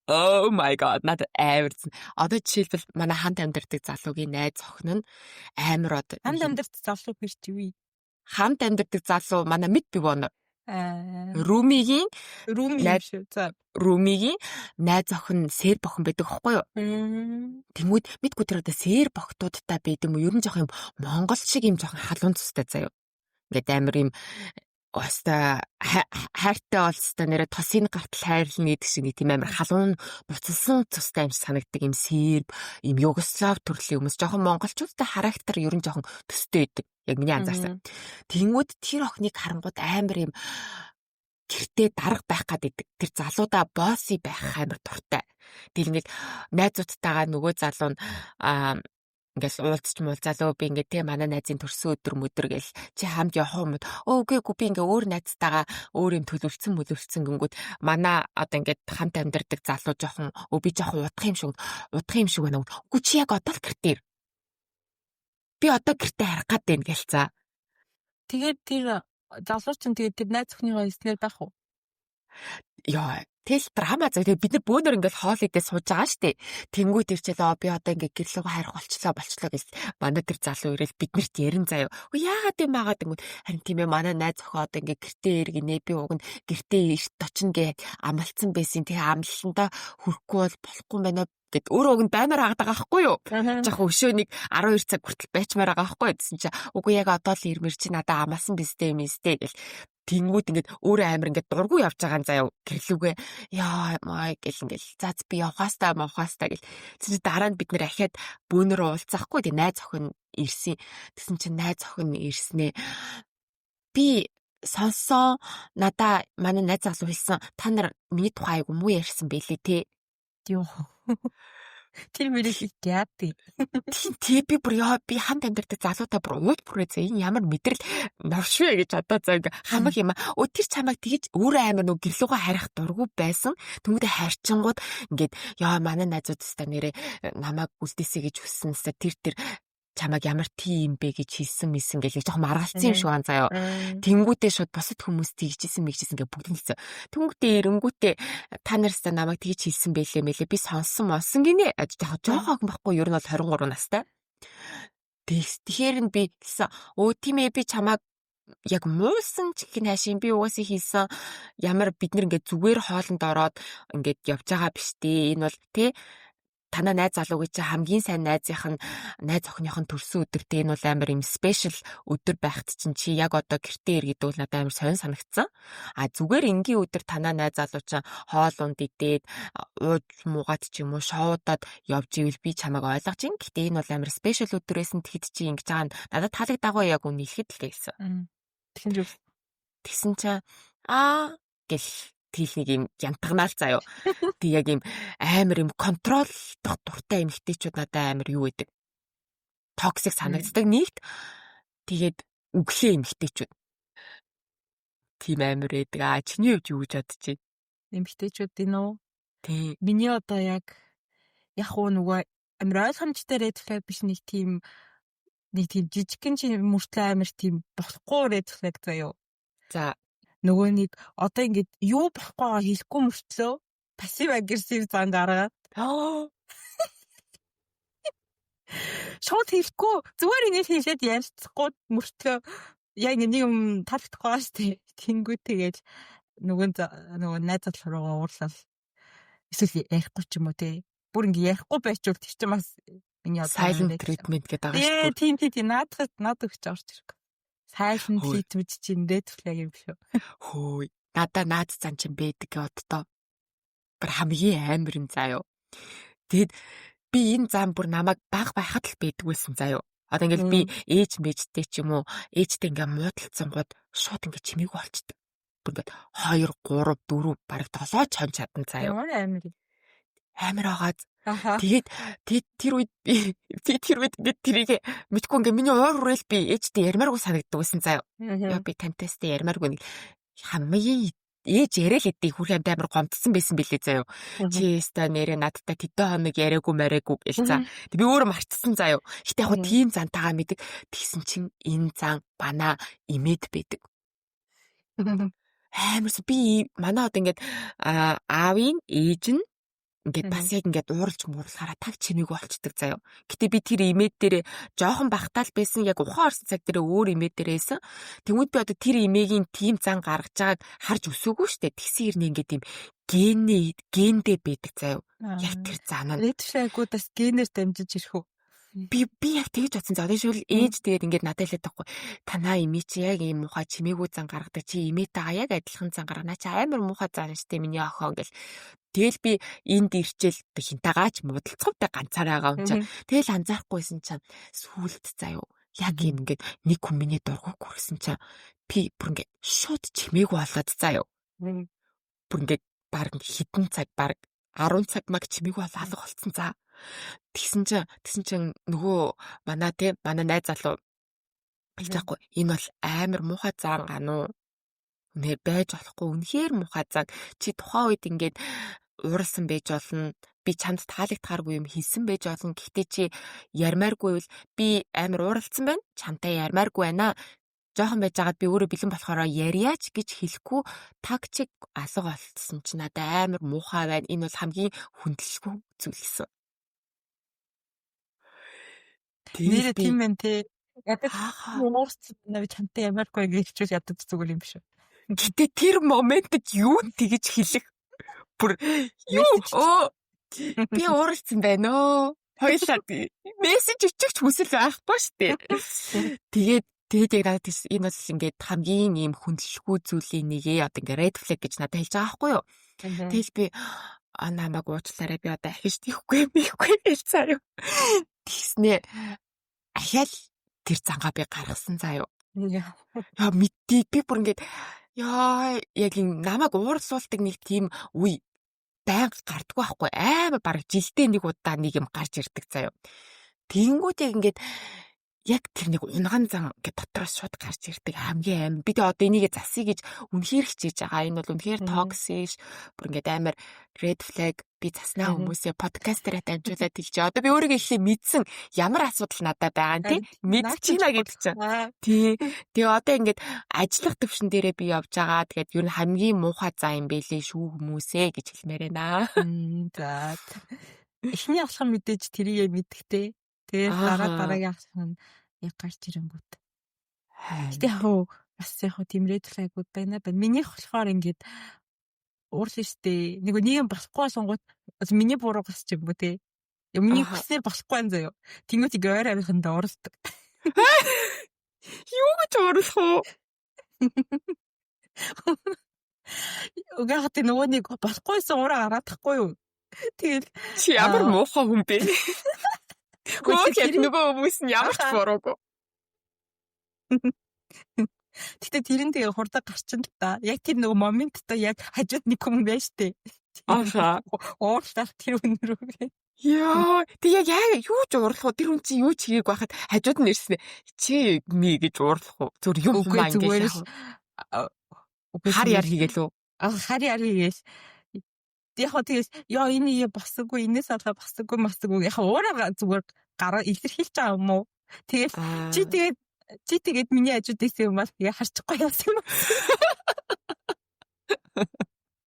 Oh my God, надад амар. Одоо жишээлбэл манай хамт амьдардаг залуугийн найз охин нь амар одоо Хамт амьдардаг залуу хэр чи вэ? Хамт амьдардаг залуу манай мэд би боно. Аа. Roomie-гийн Roomie найз шүү. За. Roomie-гийн найз охин серб охин байдаг аахгүй юу? Тэнгүүд мэдгүй тэр одоо серб охтуудтай байд юм уу? Ер нь жоох юм монгол шиг юм жоохон халуун цустай заяа. Ингээд амар юм оста хайртай бол нэрэ тосын гартал хайрлна гэдэг шиг нэг тийм амар халуун буцалсан цустай юм шиг санагддаг юм серб, юм югослав төрлийн хүмүүс жоохон монголчуудтай характер ер нь жоохон төстэй байдаг. Яг миний анзаарсан. Тэнгүүд тэр охиныг харангууд амар юм гэртээ дарга байх гад идэг. Тэр залуудаа bossy байх амар дуртай. Тэгэл ингээд найзуудтайгаа нөгөө залуу нь ингээл уулзч муулзаалаа, би ингээд те манай найзын төрсөн өдөр мөдөр гэл чи хамт явах юм? Өө, үгүй үгүй, би ингээ өөр найзтайгаа өөр юм төлөвлөсөн мөлөвлөсөн гингүүд манай одоо ингээд хамт амьдардаг залуу жоохон өө би жоохон удах юм шиг байна. Үгүй, чи яг одоо л гэртээ. Би одоо гэртээ харах гад байна гэл цаа. Тэгээд тэр залуу чинь тэгээд тэр найз охиныгоо эснээр байх уу? Яа, тэгэл драма заа. Тэгээ бид нар бөөнөр ингээл хоол идээ сууж байгаа штэ. Тэнгүүд ирчээл би одоо ингээ гэрлүүгээ харих болчлоо болчлоо гэж манай тэр залуу ирээл биднэрт ярин заяа. Үгүй, яагаад юм агаад тэнгүүд харин тийм ээ, манай найз охин одоо ингээ гэртээ эргэнэ, би уг нь гэртээ эрт очино гэ амлцсан байсан. Тэгээ амлалтандаа хүрэхгүй бол болохгүй юм байна гэд өөрөө уг нь баймаар хагаад байгаа байхгүй юу? Жохо өшөө нэг 12 цаг хүртэл байчмаар байгаа байхгүй юу гэсэн чи үгүй, яг одоо л ирмэр, чи надаа амласан биз дээ мистэй гэл. Тэнгүүд ингээд өөрөө амар ингээд дургу явж байгаа юм заяа гэрлүүгээ. Яа май гэл ингээл за би явхаастай мавхаастай гэл. Тэр дараа нь бид нэр ахиад бөөнөр уулзахгүй, тэг найз охин ирсэн. Тэгсэн чинь найз охин ирснээ би сонссон, надаа манай найз залуу хэлсэн, та нар миний тухай айгу муу ярьсан байлээ те. Юу. Тэр мөрийг яа тий. Тийм тий, би бүр яа, би хамт амьдардаг залуутай бүр уул бүрээ зэ энэ ямар мэдрэл новш вэ гэж одоо за ингээ хамаг юм аа. Өө, тэр чамайг тэгэж өөрөө амар нөө гэрлүүгээ харих дургу байсан. Тэнгүүдээ харчингууд ингээд яа, манай найзууд өста нэрээ намайг үлдээсэй гэж хүссэн өста тэр тэр чамайг ямар тийм бэ гэж хэлсэн мэсэн гэл жоохон маргалцсан юм шиг байна заяа. Тэнгүүтээ шууд бусад хүмүүс тэгжсэн мэгжсэн гэж бүгд хэлсэн. Тэнгүүтээ эрэнгүүтээ та наርስаа намайг тэгж хэлсэн бэлээ мэлээ, би сонссон монсон гинэ. Яг жоохон охин байхгүй, ер нь бол 23 настай. Тэгэхээр нь би хэлсэн. Өө, тийм ээ, би чамайг яг муусан ч гэх нь хайшин, би угаасаа хийсэн ямар бид нар ингээд зүгээр хоолнд ороод ингээд явж байгаа биш дээ. Энэ бол те танаа найз залуугийн чи хамгийн сайн найзынх нь найз охиных нь төрсөн өдөр те, энэ бол амар юм special өдөр байхад чинь чи яг одоо гэртээ ир гэдэг бол надад амар сонь санагдсан. А зүгээр энгийн өдөр танаа найз залуу чинь хоол унд идээд ууж муугаад ч юм уу шоудаад явж ивэл би чамайг ойлгож ин. Гэтэ энэ бол амар special өдөр байсан, тэгэхэд чи ингэж байгаа нь надад таалагдаагүй, яг үнэ хэлэхэд л гэсэн. Тэгсэн чинь Тэгсэн чинь аа гэл. Тэгэл нэг юм янтгнаал заяо. Тэг яг юм амар юм control дох дуртай эмэгтэйчүүд надад амар юу гэдэг. Toxic санагддаг нэгт. Тэгээд үглээ эмэгтэйчүүд. Тийм амар байдаг. А чиний хувьд юу гэж бодож байна? Эмэгтэйчүүдийн үү? Тий. Миний одоо яг яг уу нөгөө амар ойлгомжтой red flag биш, нэг тийм жижигхэн чи мөртлөө амар тийм болохгүй red flag заяо. За. Нөгөө нэг одоо ингээд юу болохгүй байгаа хэлэхгүй мөртлөө passive aggressive зан гаргаад шууд хэлэхгүй, зүгээр ингэж хэлээд ярилцахгүй мөртлөө яг нэг юм таалагдахгүй байгаа шүү дээ. Тэнгүү тэгэл нөгөө найз залуу руугаа уурлал эсвэл ярихгүй ч юм уу те. Бүр ингэ ярихгүй байчвал тэр чинь бас миний одоо silent treatment гэдэг байгаа шүү дээ. Тийм, наадах над өгч орж ирэх. Silent treatment чинь red flag юм шүү. Хөөе. Надаа наад зан чинь байдаг гэ оддоо. Бүр хамгийн амар юм заа юу. Тэгэд би энэ зам бүр намайг баг байхад л байдаг байсан заа юу. Одоо ингээл би ээж мэжтэй ч юм уу, ээжтэй ингээ муудалцсангууд шууд ингээ чимээгүй болчдөг. Бүр ингээд 2 3 4 бараг 7 чон чадан заа юу. Ямар амар юм. Амар байгаад. Тэгээд тэр үед би тэр үед би тэрийг мэдгүй ингээ миний уур хүрээл би ээжтэй ярмааргүй санагддаг байсан заа юу. Яа, би тантай ярмааргүй, нэг хамгийн ээж яриа л эдийг хүрх амт амар гомдсон байсан билээ заяо. Чи өстой нэрээ надтай тэдэн хоног яриаггүй мариагүй гэл за. Тэг би өөрөө мартсан заяо. Гэтэ яг тийм зантайгаа мэддэг. Тэгсэн чинь энэ зан банаа имэд байдаг. Амар би манай одоо ингээд аавын ээж нь ингээд бас яг ингээд ууралж муурлахаараа таг чимээгүй болчдөг заяо. Гэтэ би тэр имээд дээр жоохон бахтаал байсан, яг ухаан орсон цаг дээр өөр имээд дээр байсан. Тэнгүүд би одоо тэр имээгийн тийм зан гаргаж байгааг харж өсөөгүй штэ. Тэгсэн хэрнээ ингээд тийм гений гендээ байдаг заяо. Яг тэр зан нь. Red flag-уудаас генээр дамжиж ирэх үү? Би яг тэгэж бодсон. За, одоо шүүл ээж тэгээд ингээд надад хэлээд байхгүй. Танаа эмээ чи яг ийм муухай чимээгүй зан гаргадаг. Чи эмээтэйгээ яг адилхан зан гаргана. Чи амар муухай зан штэ, миний охин гэл. Тэгэл би энд ирчээл хинтагаач муудалцахтай ганцаараа байгаа юм чинь. Тэгэл анзаарахгүйсэн чинь сүулт заяо. Яг юм ингээд нэг хүн миний дургуг хүрсэн чинь би бүр ингээд шууд чимээгүй болоод заяо. Бүр ингээд баг хэдэн цаг, баг 10 цаг маг чимээгүй бол алга болцсон за. Тэгсэн чинь нөгөө манай те манай найз залуу хэлж байхгүй, энэ бол амар муухай зан гануу. Үнээр байж болохгүй, үнэхээр муухай зан. Чи тухайн үед ингээд ууралсан байж болно. Би чамд таалагдахааргүй юм хийсэн байж болно. Гэхдээ чи ярмааргүй бол би амар ууралцсан байна. Чамтай ярмааргүй байна. Жоохон байж байгаад би өөрөө бэлэн болохоор ярьяач гэж хэлэхгүй таг чиг алга болцсон чи надад амар муухай байна. Энэ бол хамгийн хүндлэлгүй зүйл гэсэн. Нэрээ тийм байна те. Ядаж уурсан би чамтай ямааргүй гэж хэлчихвэл ядаж зүгээр юм биш үү? Гэтэ тэр моментод юу тэгэж хэлэх бүр юу өө, би ууралцсан байна өө. Хоёлаа мессеж өчигч хүсэл байхгүй шүү дээ. Тэгээд яг надад энэ бол ингээд хамгийн ийм хүндлэхгүй зүйлийн нэг ээ, одоо ингээд red flag гэж надад хэлж байгаа байхгүй юу. Тэгэл би а намайг уучлаарай, би одоо ахиж тийхгүй мэхгүй гэж цаа юу. Тэгснээ ахаал тэр зангаа би гаргасан заа юу. Яа мэдээ, би бүр ингээд яа яг юм намайг уурлуулдаг нэг тийм үе байнга гардггүй байхгүй, амар бараг жилдээ нэг удаа нэг юм гарч ирдэг заяа. Тэгэнгүүт яг ингээд яг тэр нэг унган зан ингээд дотроос шууд гарч ирдэг хамгийн аим. Би тэгээ одоо энийг засъя гэж үнэхээр хичээж байгаа. Энэ бол үнэхээр toxic, бүр ингээд амар red flag, би заснаа хүмүүсээ подкаст дээр дамжуулаад хэлж байгаа. Одоо би өөрийгөө эхлээ мэдсэн, ямар асуудал надад байгаа нь тий мэдчихнэ гэдэг чинь. Тий. Тэгээ одоо ингээд ажиллах төвшин дээрээ би явж байгаа. Тэгээд ер нь хамгийн муухай зан юм бэлээ шүү хүмүүсээ гэж хэлмээр байна. За. Эхний алхам мэдээж тэрийгэ мэддэг те. Тэгээд дараа дараагийн алхам нь яг гарч ирэнгүүт. Гэтэ яг уу бас яг уу тийм red flag-ууд байна байна. Минийх болохоор ингээд уурлаа штэ. Нэг нэг юм болохгүй сонгууд миний буруу гас ч юм уу те. Миний хүснээр болохгүй юм заяо. Тэнгүүт ингээ ойр авихандаа уурладаг. Юу гэж уурлах уу? Уг яг тэ нөгөө нэг болохгүйсэн ураа гаргаадахгүй юу? Тэгэл чи ямар муухай хүн бэ? Хөөх яг нөгөө хүмүүс нь ямар ч буруугүй. Гэтэ тэр нь тэгээ хурдан гарчин л та. Яг тэр нөгөө моменттой яг хажууд нэг хүн байж тээ. Аха. Уурлаад тэр хүн рүүгээ. Яа, тэг яг яа юу ч уурлах уу? Тэр хүн чинь юу ч хийгээг байхад хажууд нь ирсэн. Чи ми гэж уурлах уу? Зүр юм Үгүй хумаа зүгээр ингээл л яах вэ? үгүй Хар зүгээр яр хийгээл үү? Хар яр хийгээл. Яг хоо тэгээс ёо энэ босоогүй, энэс алга босоогүй масаагүй. Яг уураа зүгээр гараа илэрхийлж байгаа юм уу? Тэгэл чи тэгээд чи тэгээд миний хажууд исэн юм бол тэгээ харчихгүй яасан юм.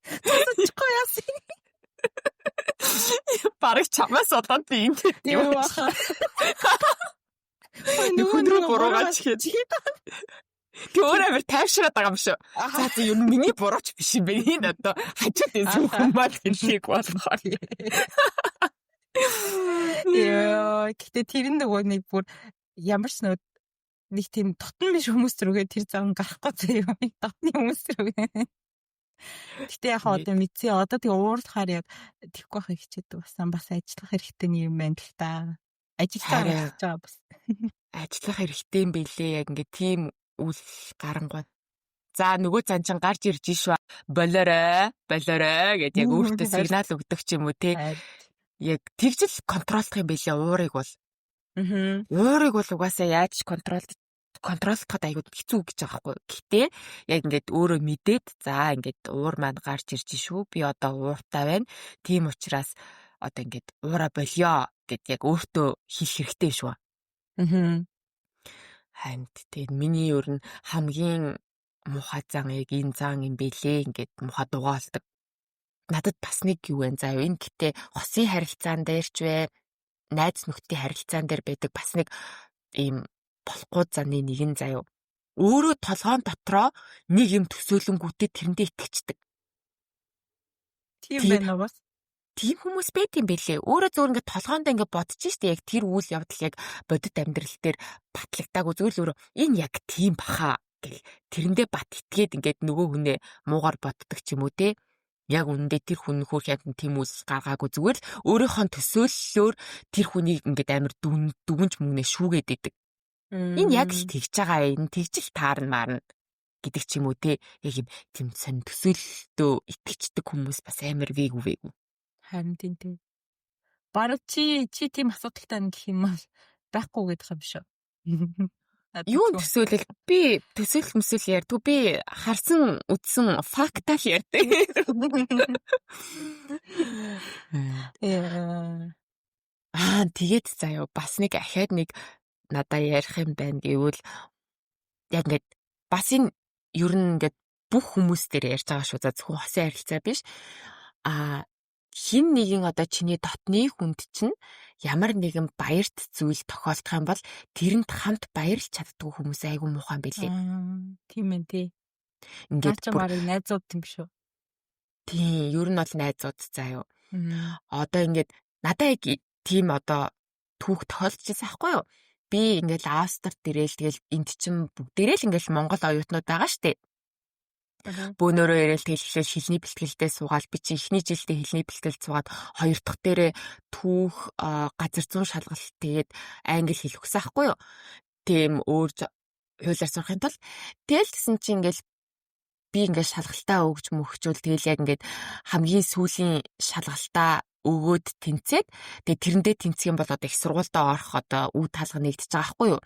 Цацчихгүй яасан. Бараг чамаас болоод би ингэж Тийм баха. Нэг хүн рүү буруугач ихэд. Тэг өөр амар тайвшраад байгаа юм шүү. За за ер нь миний бурууч биш юм бэ. Энэ одоо хажууд байсан хүмүүс хэлхийг болохоор. Яа, гэтээ тэр нь нөгөө нэг бүр ямар ч нөгөө нэг тийм дотн биш хүмүүс рүүгээ тэр зам гарахгүй заяа. Дотны хүмүүс рүүгээ. Гэтэ яг одоо мэдсээ одоо тэгээ уурлахаар яг тэгхгүй байхыг хичээдэг болсон. Бас ажиллах хэрэгтэй юм байна л та. Ажиллаж байгаа байгаа бас. Ажиллах хэрэгтэй юм бэлээ. Яг ингээ тийм үйл гарангуй. За нөгөө зан чин гарч ирж шүү. Болоорой, болоорой гэд яг өөртөө сигнал өгдөг ч юм уу те. Яг тэгжил control дох юм бэлээ уурыг бол. Уурыг бол угаасаа яаж control control доход айгуу хэцүү гэж байгаа байхгүй. Гэтэ яг ингээд өөрөө мэдээд за ингээд уур маань гарч ирж шүү. Би одоо ууртай байна. Тийм учраас одоо ингээд уура болёо гэд яг өөртөө хэлэх хэрэгтэй шүү. Харин тэгээд миний ер нь хамгийн муухай зан яг энэ зан юм бэлээ ингээд муухай дугаалдаг. Надад бас нэг юу вэ заа энэ гэтээ хосын харилцаан дээр ч вэ найз нөхдийн харилцаан дээр байдаг бас нэг ийм болохгүй заны нэгэн заяа. Өөрөө толгоон дотроо нэг юм төсөөлөнгүүтээ тэрэндээ итгэждэг. Тийм байна уу бас? Тийм хүмүүс байт юм бэлээ. Өөрөө зөвөр ингээд толгоондоо ингээд бодож штэ яг тэр үйл явдал яг бодит амьдрал дээр батлагдаагүй зүгээр л өөрөө энэ яг тийм баха гэл тэрэндээ бат итгээд ингээд нөгөө хүнээ муугар боддог ч юм уу те. Яг үнэндээ тэр хүн хөрх амтан тийм үйл гаргаагүй зүгээр л өөрийнхөө төсөөллөөр тэр хүнийг ингээд амар дүгнж мөгнөө шүүгээд идэг. Энэ яг л тэгж байгаа, энэ тэгж л таарна маарна гэдэг ч юм уу те. Яг юм тийм сонь төсөөлөлтөө итгэждэг хүмүүс бас амар вэг вэг. Харин тийм тийм. Бараг чи чи тийм асуудалтай гэх юм бол байхгүй гэдэг юм шүү. Юу төсөөлөл би төсөөлөл мөсөл ярьдгүй, би харсан үзсэн фактал ярьдаг. Аа тэгээд заяа бас нэг ахаад нэг надаа ярих юм байна гэвэл яг ингээд бас энэ ер нь ингээд бүх хүмүүс дээр ярьж байгаа шүү. За зөвхөн хосын харилцаа биш. Аа хин нэгэн одоо чиний дотны хүнд чинь ямар нэгэн баярт зүйл тохиолдох юм бол тэрэнд хамт баярлж чаддгүй хүмүүс айгүй муухай юм билээ. Тийм ээ тий. Ингээд бүр найзууд юм шүү. Тийм, ер нь бол найзууд заа юу. Одоо ингээд надаа яг тийм одоо түүх тохиолдож байсан байхгүй юу? Би ингээл Австрид ирээл тэгэл энд чинь бүгдээрээ л ингээл Монгол оюутнууд байгаа штэ. Бөөнөрөө ирээл тэгэл эхлээл хэлний бэлтгэлдээ суугаал би чи эхний жилдээ хэлний бэлтгэлд суугаад хоёр дахь дээрээ түүх газар зүүн шалгалт тэгээд англи хэл өгсөн ахгүй юу. Тийм өөр хуулиар сурахын тулд тэгэл тэгсэн чи ингээл би ингээл шалгалтаа өгч мөгчүүл тэгэл яг ингээд хамгийн сүүлийн шалгалтаа өгөөд тэнцээд тэгээ тэрэндээ тэнцэх юм бол одоо их сургуультай орох одоо үе таалга нэгдэж байгаа байхгүй юу.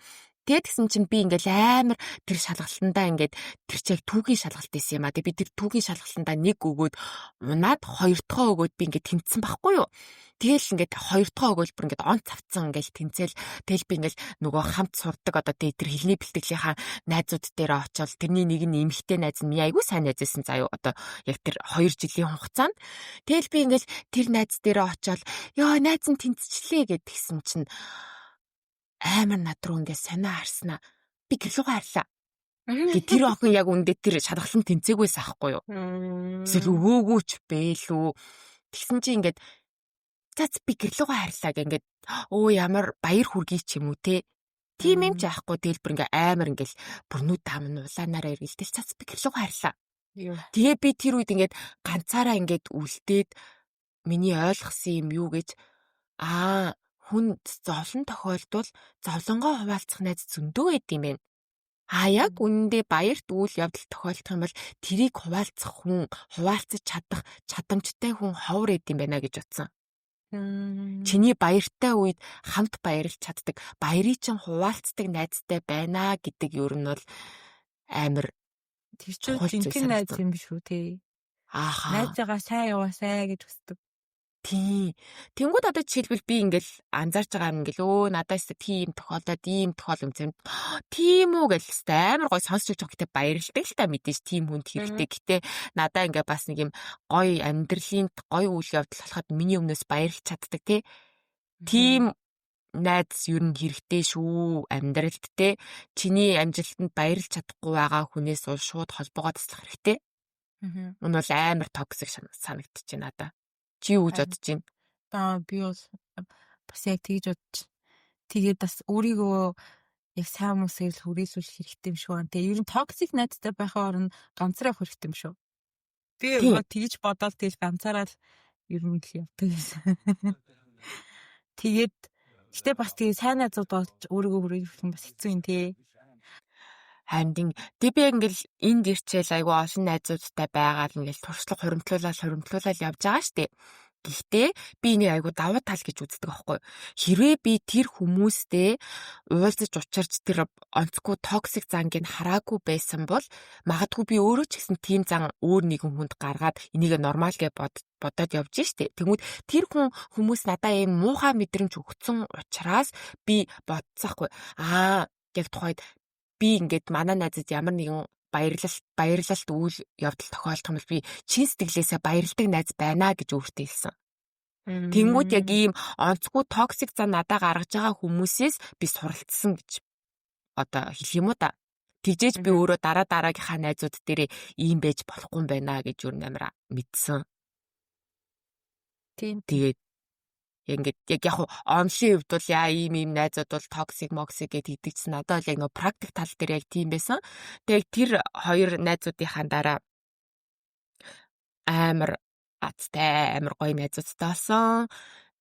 Тэгээд тэгсэн чинь би ингээл амар тэр шалгалтандаа ингээд тэр чиг түүхийн шалгалт исэн юм а. Тэгээ би тэр түүхийн шалгалтандаа нэг өгөөд унаад хоёр дахь өгөөд би ингээд тэнцсэн байхгүй юу. Тэгэл ингээд хоёр дахь өгөөл бүр ингээд он цавцсан ингээд тэнцэл тэгэл би ингээд нөгөө хамт сурдаг одоо тэгээ тэр хэлний бэлтгэлийнхаа найзууд дээр очивол тэрний нэг нь эмэгтэй найз нь миний айгүй сайн найз байсан заяа одоо яг тэр 2 жилийн хугацаанд тэгэл би ингээд тэр найз дээр очивол ёо найз нь тэнцчлээ гэд тэгсэн чинь амар над руу ингээд сонио харснаа би гэрлүүгээ харлаа. Гэ тэр охин яг үндэ тэр шалгалан тэнцээгүйс ахгүй юу. Эсвэл өгөөгүй ч бэлүү. Тэгсэн чи ингээд зац би гэрлүүгээ харлаа гэ ингээд өө ямар баяр хүргэе ч юм уу те. Тийм юм ч яахгүй тэгэл бүр ингээ амар ингээл бүр нүд ам нь улаанаараа эргэлтэл цац би гэрлүүгээ харлаа. Тэгээ би тэр үед ингээд ганцаараа ингээд үлдээд миний ойлгосон юм юу гэж аа хүн зовлон тохиолдвол зовлонгоо хуваалцах найз зөндөө байд юм байна. А яг үнэндээ баярт үйл явдал тохиолдох юм бол тэрийг хуваалцах хүн, хуваалцаж чадах чадамжтай хүн ховор байд юм байна гэж бодсон. Чиний баяртай үед хамт баярлж чаддаг, баярыг чинь хуваалцдаг найзтай байна гэдэг ер нь бол амар Тэр чинь жинхэнэ найз юм биш үү те. Найзыгаа сайн яваасай гэж хүсдэг. Тийм. Тэнгүүд одоо жишээлбэл би ингээл анзаарч байгаа юм ингээл надаас тийм тохиолдоод ийм тохиол юм тийм үү гэл хэвээр амар гоё сонсч өгч байгаа, гэтээ баярлдаг л та мэдээж тийм хүнд хэрэгтэй. Гэтээ надаа ингээ бас нэг юм гоё амьдралын гоё үйл явдал болоход миний өмнөөс баярлж чаддаг тий. Тийм найз ер нь хэрэгтэй шүү амьдралд те. Чиний амжилтанд баярлж чадахгүй байгаа хүнээс бол шууд холбоогоо таслах хэрэгтэй. Энэ бол амар toxic санагдчихэв надаа. Чи юу гэж бодож байна? Аа, би бол бас яг тэгж бодож. Тэгээд бас өөрийгөө яг сайн хүмүүсээр л хүрээлүүлэх хэрэгтэй юм шиг байна. Тэгээ ер нь toxic найзтай байхын оронд ганцаараа явах хэрэгтэй юм шүү. Би тэгж бодоод тэгэл ганцаараа л ер нь л явдаг гэсэн. Тэгээд гэтээ бас тэгээ сайн найзууд болж өөрийгөө хүрээлүүлэх нь бас хэцүү юм тий. Харин тэг би яг ингээл энд ирчээл айгүй олон найзуудтай байгаад ингээл туршлага хуримтлуулаад хуримтлуулаад явж байгаа штэ. Гэхдээ би энийг айгүй давуу тал гэж үздэг аахгүй. Хэрвээ би тэр хүмүүстэй уулзаж учирч тэр онцгүй toxic зангийг хараагүй байсан бол магадгүй би өөрөө ч гэсэн тийм зан өөр нэгэн хүнд гаргаад энийг normal гэж бодоод явж штэ. Тэнгүүд тэр хүн хүмүүс надаа ийм муухай мэдрэмж өгсөн учраас би бодсохгүй. Аа, яг тухайд би ингээд манай найзад ямар нэгэн баярлалт үйл явдал тохиолдох юм бол би чин сэтгэлээсээ баярладаг найз байна гэж өөртөө хэлсэн. Тэнгүүд яг ийм онцгүй toxic зан надаа гаргаж байгаа хүмүүсээс би суралцсан гэж одоо хэлэх юм уу та. Тэгжээж би өөрөө дараа дараагийнхаа найзууд дээрээ ийм байж болохгүй юм байна гэж юу амар мэдсэн. Тэгээд ингээд яг яг онлын хувьд бол яа ийм ийм найзууд бол toxic моксик гэж тэгдэг чинь надад бол яг нөгөө практик тал дээр яг тийм байсан. Тэгээд тэр хоёр найзуудынхаа дараа амар азтай, амар гоё найзуудтай болсон.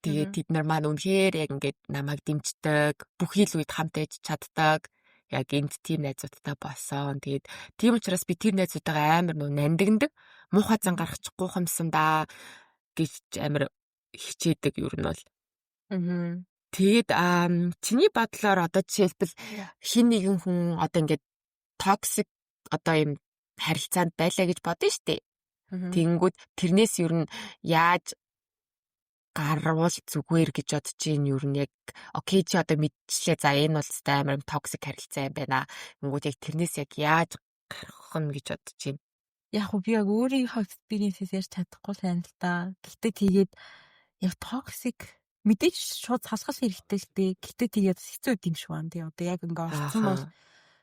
Тэгээд тэд нар маань үнэхээр яг ингээд намайг дэмждэг, бүхий л үед хамт ээж чаддаг. Яг энд тийм найзуудтай болсон. Тэгээд тийм учраас би тэр найзуудтайгаа амар нөө нандиндаг. Муухай зан гаргачихгүй юмсан да гэж амар хичээдэг ер нь бол. Тэгээд чиний бодлоор одоо жишээлбэл хэн нэгэн хүн одоо ингээд toxic одоо юм харилцаанд байлаа гэж бодно шүү дээ. Тэнгүүд тэрнээс ер нь яаж гарвал зүгээр гэж бодож чинь ер нь яг okay, чи одоо мэдчихлээ, за энэ бол ёстой амар toxic харилцаа юм байна. Тэнгүүд яг тэрнээс яг яаж гарах нь гэж бодож чинь. Яг би яг өөрийнхөө experience-ээс ярьж чадахгүй сайн л та. Гэхдээ тэгээд яг toxic мэдээж шууд салгах хэрэгтэй л дээ. Гэхдээ тэгээд хэцүү юм шиг байна. Тий, одоо яг ингээ орсон бол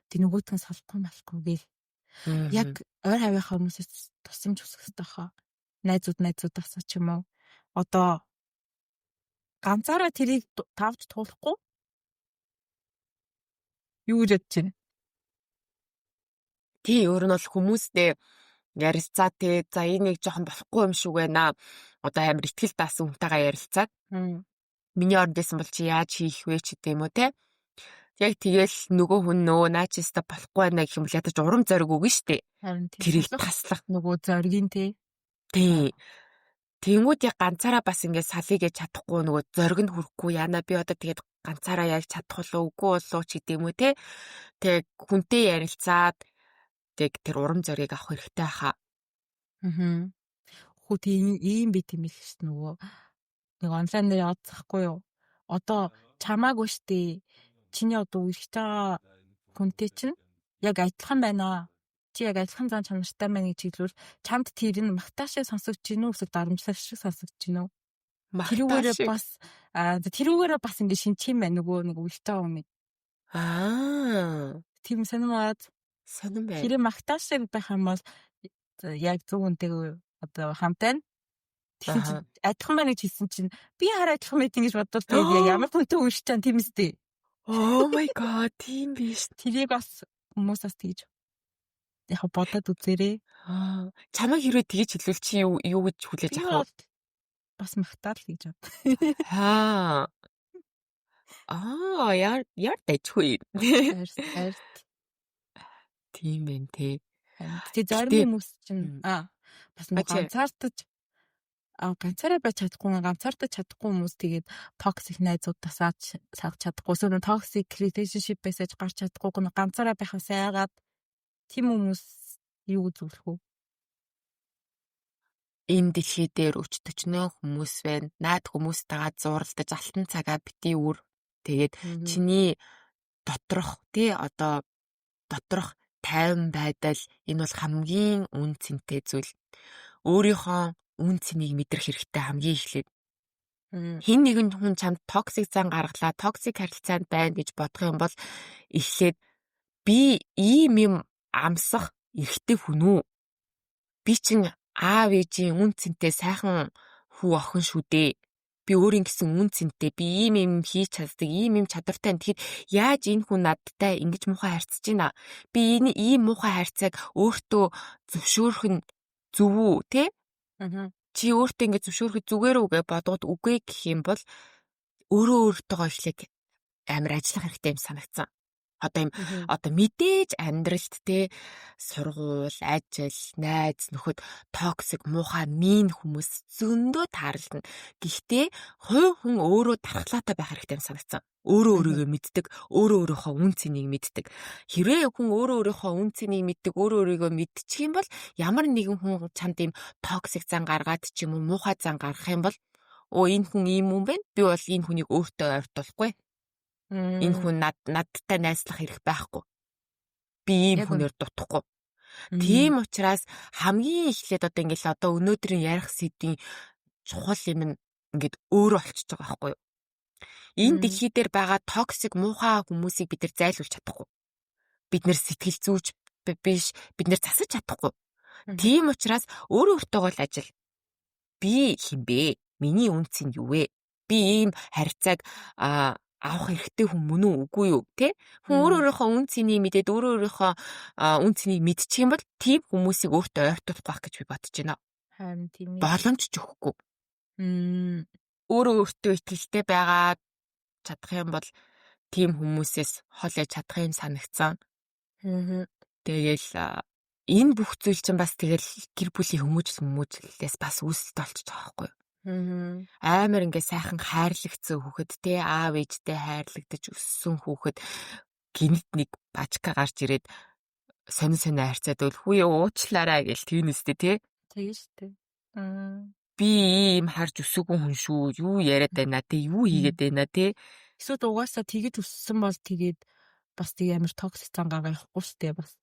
тэг нөгөөтг нь салахгүй малахгүй гээл. Яг ойр хавийнхаа хүмүүсээс тусламж хүсэх хэрэгтэй хаа. Найзуудаас ч юм уу. Одоо ганцаараа тэрийг тавж туулахгүй. Юу гэж бодож байна? Тий, өөр нь бол хүмүүстэй ярилцаа те, за энэ нэг жоохон болохгүй юм шиг байна. Одоо амар итгэл даасан хүнтэйгээ ярилцаад миний оронд байсан бол чи яаж хийх вэ ч гэдэм юм уу те. Яг тэгэл нөгөө хүн нөө наа чи өстө болохгүй байна гэх юм бол ядаж урам зориг өгнө штэ. Тэрийг таслах нөгөө зоригийн те. Тий. Тэнгүүд яг ганцаараа бас ингээд салъя гэж чадахгүй, нөгөө зориг нь хүрэхгүй, яана би одоо тэгээд ганцаараа яг чадах болов үгүй болов ч гэдэм үү те. Тэг хүнтэй ярилцаад тэг тэр урам зориг авах хэрэгтэй хаа. Аа. Хүү, тийм ийм бит юм биш шүү, нөгөө нэг онлайн дээр явуулчихгүй юу? Одоо чамаагүй штэ. Чиний одоо үерхэж байгаа хүнтэй чинь яг адилхан байна. Чи яг адилхан зан чанартай байна гэж хэлвэл чамд тэр нь магтаал шиг сонсогдож гинүү эсвэл дарамтлах шиг сонсогдож гинүү? Тэрүүгээрээ бас тэрүүгээрээ бас ингэ шинчих юм байна нөгөө нэг үерхэж байгаа хүн. Аа. Тийм сонирмаад. Сонирн байна. Тэр магтаал шиг байх юм бол яг зөв хүнтэйгээ одоо хамтаа. Тэгсэн чинь адилхан байна гэж хэлсэн чинь би хараа адилхан байт гэж бодвол тэгээд яг ямар хүнтэй үерч чам, тийм үстэй. Oh my god, тийм биш. Тэрийг бас хүмүүс бас тэгж яг бодоод үзээрэй. Аа, чамайг хэрвээ тэгэж хэлвэл чи юу юу гэж хүлээж авах вэ? Бас магтаал гэж бод. Аа. Аа, яар яар дайчгүй. Арт арт. Тийм байх те. Тэгээ зарим хүмүүс чинь бас нэг ганцаардаж ганцаараа байж чадахгүй, ганцаардаж чадахгүй хүмүүс тэгээд toxic найзуудаас салж чадахгүй, эсвэл toxic relationship-ээс гарч чадахгүй, ганцаараа байхаас айгаад тийм хүмүүс юу зөвлөх вэ? Энэ дэлхий дээр өч төчнөө хүмүүс байна. Наад хүмүүстэйгээ зууралдаж алтан цагаа битгий үр. Тэгээд чиний доторх тий одоо доторх тайван байдал, энэ бол хамгийн үнэ цэнтэй зүйл. Өөрийнхөө үнэ цэнийг мэдрэх хэрэгтэй хамгийн эхлээд. Хэн нэгэн хүн чамд toxic зан гаргалаа, toxic харилцаанд байна гэж бодох юм бол эхлээд би ийм юм амсах эрхтэй хүн үү? Би чин аав ээжийн үнэ цэнтэй сайхан хүү охин шүү дээ. Би өөрийн гэсэн үнэ цэнтэй, би ийм юм хийж чаддаг, ийм юм чадвартай. Тэгэхэд яаж энэ хүн надтай ингэж муухай харьцаж байна? Би энэ ийм муухай харьцааг өөртөө зөвшөөрөх нь зөв үү, тэ? Чи өөртөө ингэж зөвшөөрөхөд зүгээр үү гэж бодоход үгүй гэх юм бол өөрөө өөртөөгөө эхлээд амар ажиллах хэрэгтэй юм санагдсан. Одоо юм одоо мэдээж амьдралд те сургууль, ажил, найз нөхөд toxic, муухай, mean хүмүүс зөндөө тааралдана. Гэхдээ хувь хүн өөрөө дархлаатай байх хэрэгтэй юм санагдсан. Өөрөө өөрийгөө мэддэг, өөрөө өөрийнхөө үнэ цэнийг мэддэг. Хэрвээ хүн өөрөө өөрийнхөө үнэ цэнийг мэддэг, өөрөө өөрийгөө мэдчих юм бол ямар нэгэн хүн чамд ийм toxic зан гаргаад ч юм уу муухай зан гаргах юм бол өө, энэ хүн ийм юм байна. Би бол энэ хүнийг өөртөө ойртуулахгүй. Энэ хүн надтай найзлах хэрэг байхгүй. Би ийм хүнээр дутахгүй. Тийм учраас хамгийн эхлээд одоо ингээл одоо өнөөдрийн ярих сэдвийн чухал юм нь ингээд өөрөө болчихож байгаа байхгүй юу? Энэ дэлхий дээр байгаа toxic, муухай хүмүүсийг бид нар зайлуулж чадахгүй. Бид нар сэтгэл зүйч биш, бид нар засаж чадахгүй. Тийм учраас өөрөө өөртөөгөө л ажил. Би хэн бэ? Миний үнэ цэн юу вэ? Би ийм харьцааг авах эрхтэй хүн мөн үү, үгүй юу, тэ? Хүн өөр өөрийнхөө үнэ цэнийг мэдээд, өөрөө өөрийнхөө үнэ цэнийг мэдчих юм бол тийм хүмүүсийг өөртөө ойртуулах байх гэж би бодож байна. Харин тийм ээ. Боломж ч өгөхгүй. Өөрөө өөртөө итгэлтэй байгаа чадах юм бол тийм хүмүүсээс хол яж чадах юм санагдсан. Тэгээл энэ бүх зүйл чинь бас тэгэл гэр бүлийн хүмүүжил хүмүүжлээс бас үүсэлт болчихж байгаа байхгүй юу? Амар ингээ сайхан хайрлагдсан хүүхэд те, аав ээжтэй хайрлагдаж өссөн хүүхэд гэнэт нэг бажка гарч ирээд сонин сонин харьцаад бол хүү уучлаарай гэл тийнэстэй те. Тэгээ штэ. Би ийм харж өсөөгүй хүн шүү. Юу яриад байна те, юу хийгээд байна те. Эсвэл угаасаа тэгэж өссөн бол тэгээд бас тэг амар toxic зан гаргаа явахгүй штэ бас.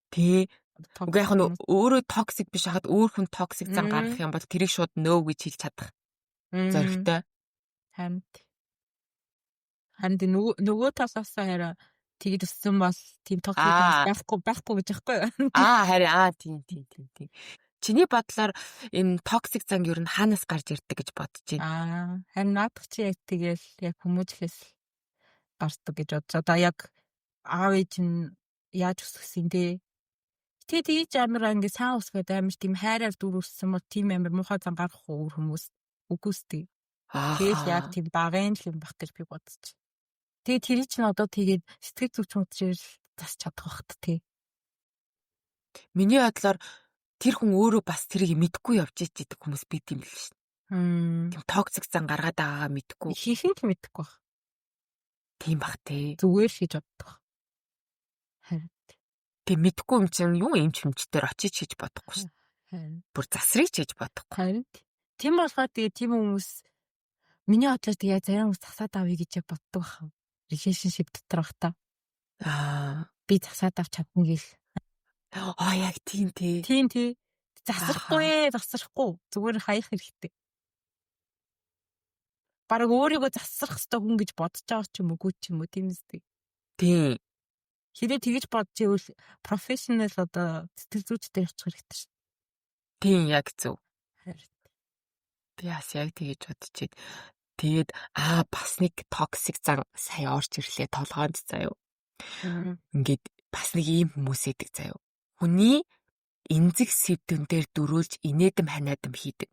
Тэ. Үгүй, яг нь өөрөө toxic биш хахад өөр хүн toxic зан гаргах юм бол тэрийг шууд no гэж хэлж чадах зоригтой. Харин. Харин нөгөө талаас хараа тэгэж өссөн бол тийм toxic байхгүй гэж байхгүй юу? Аа, харин тийм. Чиний бодлоор энэ toxic зан ер нь хаанаас гарч ирдэг гэж бодож байна? Аа, харин наадах чи яг тэгэл яг хүмүүжлээс гардаг гэж бодож. Одоо яг аав ээж нь яаж өсгсөн те. Тэгээ тэгж амар ингээ сайн өсгөөд амар тийм хайраар дүр өссөн бол тийм амар муухай зан гаргах өөр хүмүүс үгүй сте. Тэгэл яг тийм багын л юм баг гэж би бодож. Тэгээ тэр чинь одоо тэгээд сэтгэл зүйч хүнчээр засч чадах бахт тий. Миний бодлоор тэр хүн өөрөө бас тэрийг мэдэхгүй явж идэг хүмүүс бит юм л шин. Тийм toxic зан гаргаад байгаагаа мэдэхгүй. Ихэнх нь мэдэхгүй баг. Тийм бах те. Зүгээр л гэж боддог. Харин. Тэг мэдэхгүй юм чинь юу юм чимчдэр очиж хийж бодохгүй шин. Харин. Бүр засрыг ч хийж бодохгүй. Харин. Тийм болохоор тэгээ тийм хүмүүс миний бодлоор тэгээ зарим хүмүүс засаад авъя гэж яг боддог баха. Relationship дотор бах та. Би засаад авч чадна гэл. Аа, яг тийм тий. Тийм тий. Засрахгүй, засрахгүй. Зүгээр хаях хэрэгтэй. Бараг өөрийгөө засрах хэрэгтэй хүн гэж бодож байгаа ч юм уу, ч юм уу, тийм үстэй. Тийм. Хэрэг тэгэж бодож ивэл professional одоо сэтгэл зүйчтэй явчих хэрэгтэй шин. Тийм, яг зөв. Харин. Би бас яг тэгэж бодож. Тэгээд бас нэг toxic зан сая орж ирлээ толгойнд заяо. Ингээд бас нэг ийм хүмүүс идэг заяо. Хүний эмзэг сэвдэн дээр дөрөөлж инээдэм ханаадам хийдэг.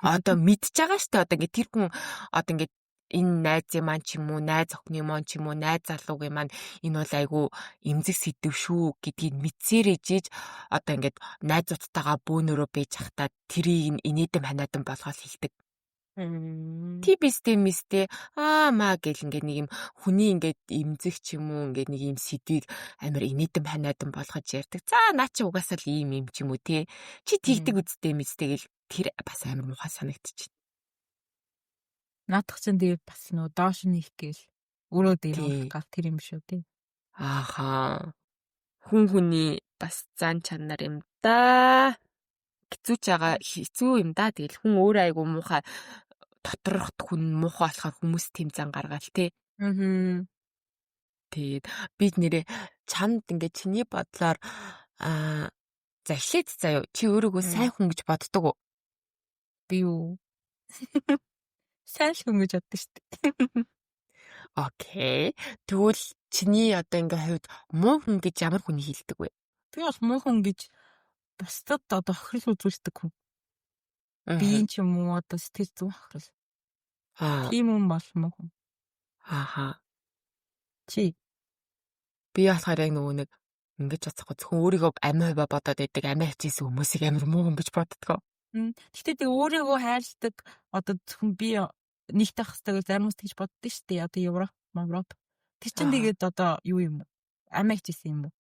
Одоо мэдж байгаа штэ, одоо ингээд тэр хүн одоо ингээд Энэ найзын маань ч юм уу, найз охины маань ч юм уу, найз залуугийн маань энэ бол айгүй эмзэг сэдэв шүү гэдгийг мэдсээр ижиж одоо ингээд найзуудтайгаа бөөнөрөө байж хахтаа тэрийг инээдэм ханиадан болгоод хэлдэг. Ти бистэй мистэй аа маа гэл ингээд нэг юм хүний ингээд эмзэг ч юм уу ингээд нэг юм сэдвийг амар инээдэм ханиадан болгож ярьдаг. За наа чи угаасаа л ийм юм ч юм уу те. Чи тэгдэг үсттэй мэстэй гэл тэр бас амар муухай санагдчих. Наадах чинь тэгээд бас нөө доош нь их гээл өрөө дээр урах гал тэр юм шүү тий. Ааха. Хүн хүний бас зан чанар юм да. Хэцүүч байгаа хэцүү юм да. Тэгэл хүн өөрөө айгу муухай доторх хүн муухай болохоор хүмүүс тийм зан гаргаал тий. Аа. Тэгээд би нэрээ чамд ингээд чиний бодлоор аа за эхлээд заяа чи өөрийгөө сайн хүн гэж боддог уу? Би юу? Сайн л хүн гэж боддог шүү дээ. Okay. Тэгвэл чиний одоо ингээ хувьд муу хүн гэж ямар хүний хэлдэг вэ? Би бол муу хүн гэж бусдад одоо хохирол үзүүлдэг хүн. Биеийн ч юм уу одоо сэтгэл зүйн хохирол. Тийм хүн бол муу хүн. Ааха. Чи би болохоор яг нөгөө нэг ингэж бодсохгүй зөвхөн өөрийгөө амиа хувиа бодоод байдаг амиа хичээсэн хүмүүсийг амар муу хүн гэж боддгоо. Гэхдээ тэг өөрийгөө хайрладаг одоо зөвхөн би нэгт ах хэвээр гэж зарим хүмүүс тэгж боддоо шүү дээ. Одоо Европ, Европ. Тэр чинь тэгээд одоо юу юм бэ? Амиа хичээсэн юм уу?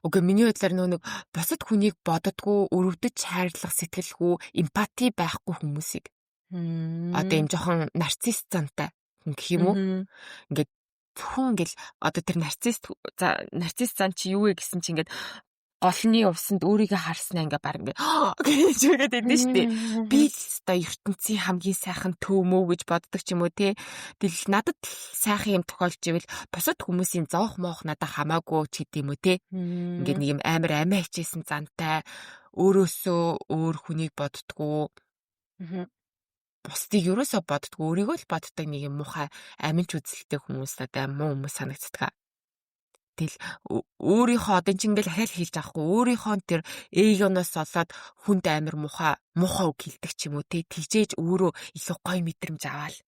Үгүй миний бодлоор нөгөө нэг бусад хүнийг боддгоо, өрөвдөж хайрлах сэтгэлгүй, эмпати байхгүй хүмүүсийг. Одоо юм жоохон нарцисс зантай хүн гэх юм уу? Ингээд зөвхөн ингээл одоо тэр нарцисс за нарцисс зан чи юу вэ гэсэн чи ингээд голны увсанд өөрийгөө харснаа ингээ баг ингээ гэж үгээд идэв шүү дээ. Би л өстой ертөнцийн хамгийн сайхан төмөө гэж боддог ч юм уу те. Тэгэл надад л сайхан юм тохиолж ивэл бусад хүмүүсийн зоох моох надад хамаагүй ч гэдэм үү те. Ингээ нэг юм амар амиа хичээсэн зантай өөрөөсөө өөр хүнийг боддгоо. Бусдыг ерөөсөө боддгоо, өөрийгөө л боддог нэг юм муухай аминч үзэлтэй хүмүүс надад муу хүмүүс санагддаг. Тэгэл өөрийнхөө одоо чинь ингээл ахаал хэлж авахгүй өөрийнхөө тэр эгоноос болоод хүнд амар муухай муухай үг хэлдэг ч юм уу те тэгжээж өөрөө илүү гоё мэдрэмж аваал.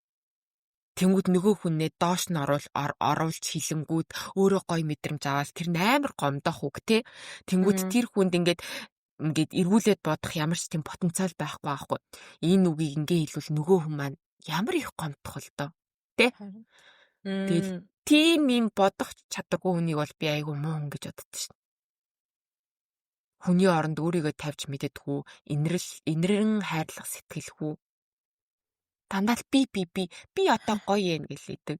Тэнгүүд нөгөө хүнээ доош нь оруулж хилэнгүүд өөрөө гоё мэдрэмж аваал тэр нь амар гомдох үг те. Тэнгүүд тэр хүнд ингээд ингээд эргүүлээд бодох ямар ч тийм потенциал байхгүй аахгүй. Энэ үгийг ингээ хэлвэл нөгөө хүн маань ямар их гомдох л доо. Тэ? Тэгэл тийм юм бодох чадваргүй хүнийг бол би айгүй муу хүн гэж боддог шин. Хүний оронд өөрийгөө тавьж мэддэггүй, инэрл инэрэн хайрлах сэтгэлгүй. Дандаа л би би би би одоо гоё юм гэлээдэг.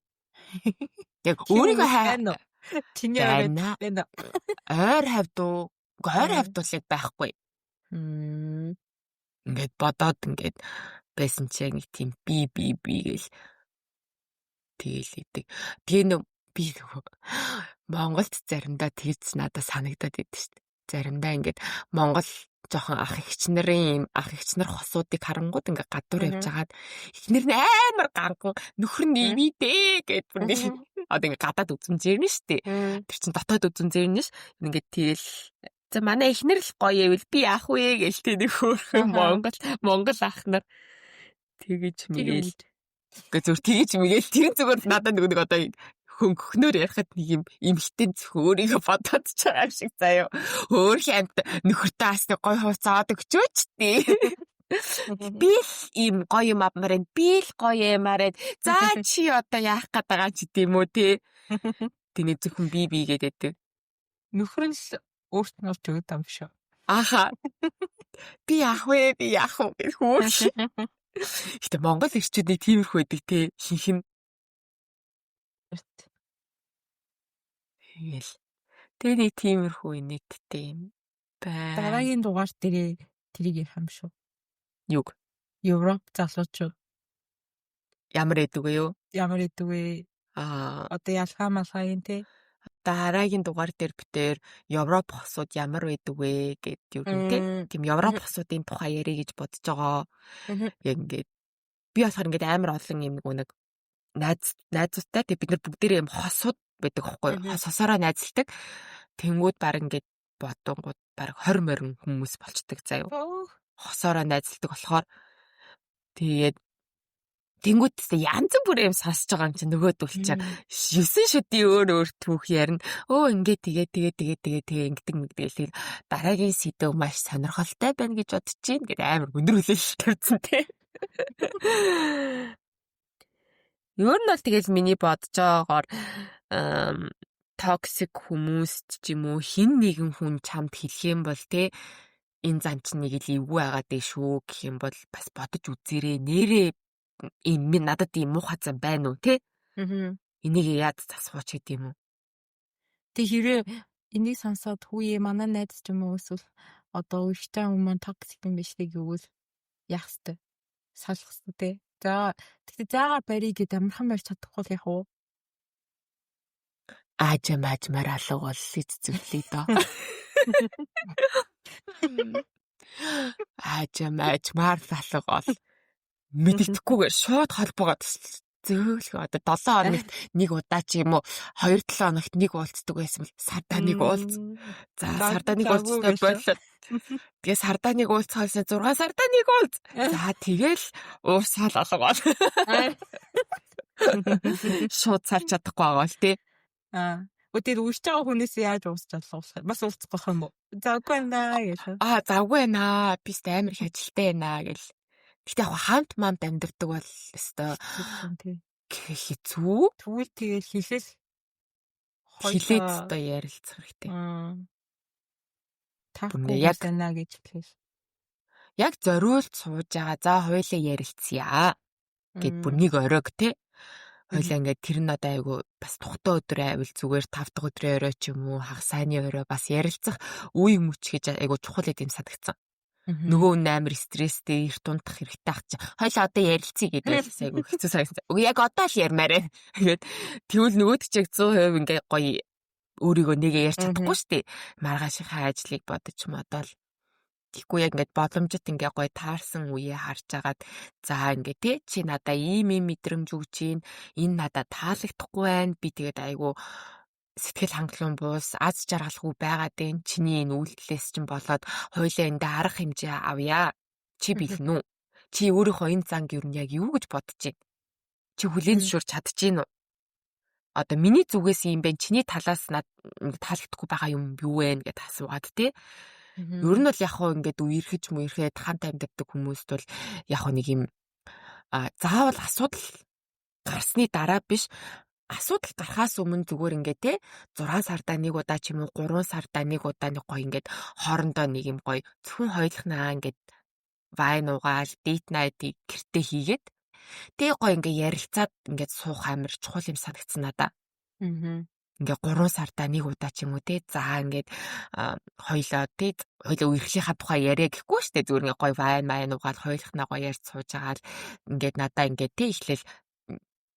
Яг өөрийгөө хай. Чиний ойр байна. Ойр хавьд уу? Ойр хавьд бол яг байхгүй. Ингээд бодоод ингээд байсан чи яг нэг тийм би би би гэл тэгэл идэг. Тэгээ нөө би нөгөө Монголд заримдаа тэгж надад санагдаад идэв шүү дээ. Заримдаа ингээд Монгол жоохон ах эгч нарын юм ах эгч нар хосуудыг харангууд ингээд гадуур явж хагаад эхнэр нь амар ганган нөхөр нь ивидэ гэд бүр нэг одоо ингээд гадаад үзмжээр нь шүү дээ. Тэр чин дотоод үзмжээр нь ш. Ингээд тэгэл за манай эхнэр л гоё ивэл би яах вэ гэл тэ нэг хөөрхөн Монгол Монгол ах нар тэгэж мэгэл. Ингээ зүр тэгэж мэгэл тэр зүгээр надад нөгөө нэг одоо хөнгөхнөр ярихад нэг юм эмхтэн зөвхөн өөрийгөө бодоод ч байгаа юм шиг заяа. Өөр хамт нөхөртөө бас нэг гоё хувцас аваад өгчөөч тий. Би л ийм гоё юм авмаар байна. Би л гоё юмар байна. За чи одоо яах гээд байгаа ч гэдэм үү тий. Тэний зөвхөн би би гэдэг. Нөхөр нь л өөрт нь олж өгöd юм шүү. Аха. Би яах вэ? Би яах вэ гэх хөөх. Гэтэ Монгол эрчүүд нэг тиймэрхүү байдаг те хинх нь. Тэгэл. Тэгээ нэг тиймэрхүү инээдтэй юм байна. Дараагийн дугаар дээрээ тэрийг ярих юм шүү. Юг? Европ залуучууд. Ямар эдэг вэ юу? Ямар эдэг вэ? Аа. Одоо ялгаа малгай юм те. Дараагийн дугаар дээр битээр Европ хосууд ямар байдаг вэ гэд юу юм те. Тийм Европ хосуудын тухай ярих гэж бодож байгаа. Яг ингээд би болохоор ингээд амар олон юм нэг найзуудтай тэг бид нар бүгдээрээ юм хосууд байдаг аахгүй юу? Хосоосороо найзалдаг. Тэнгүүд баг ингээд бодонгууд баг 20 морин хүмүүс болчдөг заяа. Хосоороо найзалдаг болохоор тэгээд Тэнгүүт янз бүр юм сонсож байгаа юм чинь нөгөөдөл чинь 9 шүдий өөр өөр түүх ярина. Өө, ингээ тэгээ тэгээ тэгээ тэгээ тэгээ ингэдэг мэгдэг. Тэгэл дараагийн сэдэв маш сонирхолтой байна гэж бодож чинь гэдэг амар өндөр хүлээлт тавьсан те. Ер нь бол тэгэл миний бодож байгаагаар toxic хүмүүст ч юм уу, хэн нэгэн хүн чамд хэлэх юм бол те, энэ зан чинь нэг л эвгүй байгаад дээ шүү гэх юм бол бас бодож үзээрэй. Нэрээ ийм минь надад ийм муухай зан байна уу те? Энийг яад засах уу ч гэдэг юм уу. Тэг хэрвээ энийг сонсоод хүүе, манай найз ч юм уу, эсвэл одоо үерхэж байгаа хүмүүс toxic юм биш үү гэвэл яах хэвтэй? Салах хэвтэй те. За, тэгтээ заагаа барья гэд амархан барьж чадахгүй л яах вэ? Аажа маажмаар алга бол зүглээ доо. Аажа маажмаар алга бол мэддэхгүйгээр шууд холбоогоо зөөлхөө одоо 7 хоногт нэг удаа ч юм уу, 2 7 хоногт нэг уулздаг байсан бол сардаа нэг уулз. За, сардаа нэг уулзсанаа боллоо. Тэгээ сардаа нэг уулзахаас 6 сардаа нэг уулз. За, тэгэл уурсаал алга бол. Шууд салж чадахгүй байгаа л тий. Аа. Өдөр үерч байгаа хүнээс яаж уусч алга болох вэ? Бас уулзах юм уу? Завгүй байна гэж. Аа, завгүй байна. Би ч амар их ажилтай байна гэл. Гэтэ яг хамт мамд амьдардаг бол өстой хэцүү. Тэгвэл тэгэл хэлэл хилээд өстой ярилцах хэрэгтэй. Таахгүй яг байна гэж хэлээ. Яг зориулт сууж байгаа. За, хоёулаа ярилцъя гэд бүр нэг оройг те. Хоёулаа ингээд тэр нь одоо айгу бас тухтай өдөр байвал зүгээр, 5 дахь өдрийн орой ч юм уу, хагас сайнны орой бас ярилцах үе мөч гэж айгу чухал юм санагдсан. Нөгөө нь амар стресстэй, эрт унтах хэрэгтэй ах чи. Хоёлаа одоо ярилцъя гэдэг бас айгу хэцүү санагдсан. Үгүй, яг одоо л ярмаар байна. Тэгээд тэгвэл нөгөөд чи 100% ингээ гоё өөрийгөө нэгэ ярьж чадахгүй шүү дээ. Маргаашийнхаа ажлыг бодож модоол. Тэгэхгүй яг ингээд боломжит ингээ гоё таарсан үеэ харж агаад, за, ингээ те, чи надаа ийм ийм мэдрэмж өгч гин, энэ надад таалагдахгүй байна. Би тэгээд айгу сэтгэл хангалуун буус, аз жаргалгүй байгаад байна. Чиний энэ үйлдэлээс чинь болоод хоёлаа эндээ арга хэмжээ авъя. Чи бэлэн үү? Чи өөрийнхөө энэ занг юу нь яг юу гэж бодож байна? Чи хүлээн зөвшөөрч чадаж гин үү? Одоо миний зүгээс юм байна. Чиний талаас над таалагдахгүй байгаа юм юу вэ гэдээ асуугаад те. Ер нь бол яг хоо ингээд үерхэж мүерхэд хамт амьдардаг хүмүүст бол яг хоо нэг юм заавал асуудал гарсны дараа биш, асуудал гарахаас өмнө зүгээр ингээд те, 6 сардаа нэг удаа ч юм уу, 3 сардаа нэг удаа нэг гоё ингээд хоорондоо нэг юм гоё зөвхөн хоёулахнаа ингээд wine уугаал, date night-ыг гэртээ хийгээд тэгээ гоё ингээд ярилцаад ингээд суух амар чухал юм санагдсан надаа. Ингээ 3 сардаа нэг удаа ч юм уу те, за, ингээд хоёлоо те, хоёлоо үерхлийнхаа тухай яриа гэхгүй штэ, зүгээр ингээ гоё wine майн уугаад хоёулахнаа гоё ярьж сууж агаал ингээд надаа ингээд те, эхлээл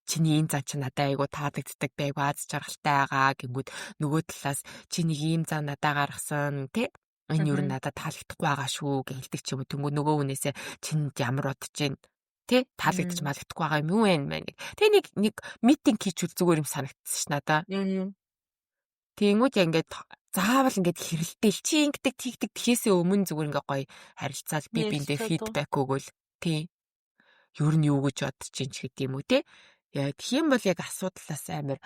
чиний энэ зан чинь надад айгу таалагддаг, би айгу аз жаргалтай байгаа гингүүд, нөгөө талаас чи нэг ийм зан надаа гаргасан те, энэ юу надад таалагдахгүй байгаа шүү гэж хэлдэг ч юм уу. Тэнгүү нөгөө хүнээсээ чинд ямар бодож байна тэ, таалагдчих малагдахгүй байгаа юм юу вэ мэн гэх. Тэгээ нэг нэг meeting хийчихвэл зүгээр юм санагдсан ш надаа. Тэнгүүд яг ингээд заавал ингээд хэрэлдээл, чи ингэдэг тэгдэг тэхээсээ өмнө зүгээр ингээд гоё харилцаал би биэндээ feedback өгөөл тий. Ер нь юу гэж бодож чинь ч гэдэг юм уу те. Яг тийм бол яг асуудлаас амар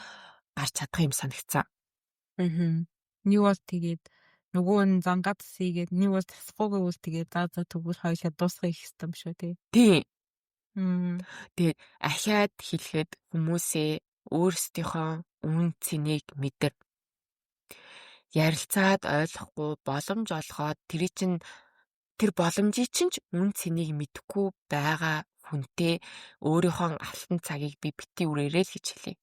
гарч чадах юм санагцсан. Аа. Нэг бол тэгээд нөгөө нь зангаад сийгээд, нэг бол тасахгүй гэвэл тэгээд за за, тэгвэл хоёулаа дуусгах их юм шүү тий. Тий. Тэгээд ахиад хэлэхэд хүмүүсээ өөрсдийнхөө үн цэнийг мэдэр. Ярилцаад ойлгохгүй боломж олгоод тэр чинь тэр боломжийг чинь ч үн цэнийг мэдэхгүй байгаа хүнтэй өөрийнхөө алтан цагийг би бити үрээрэй л гэж хэлье.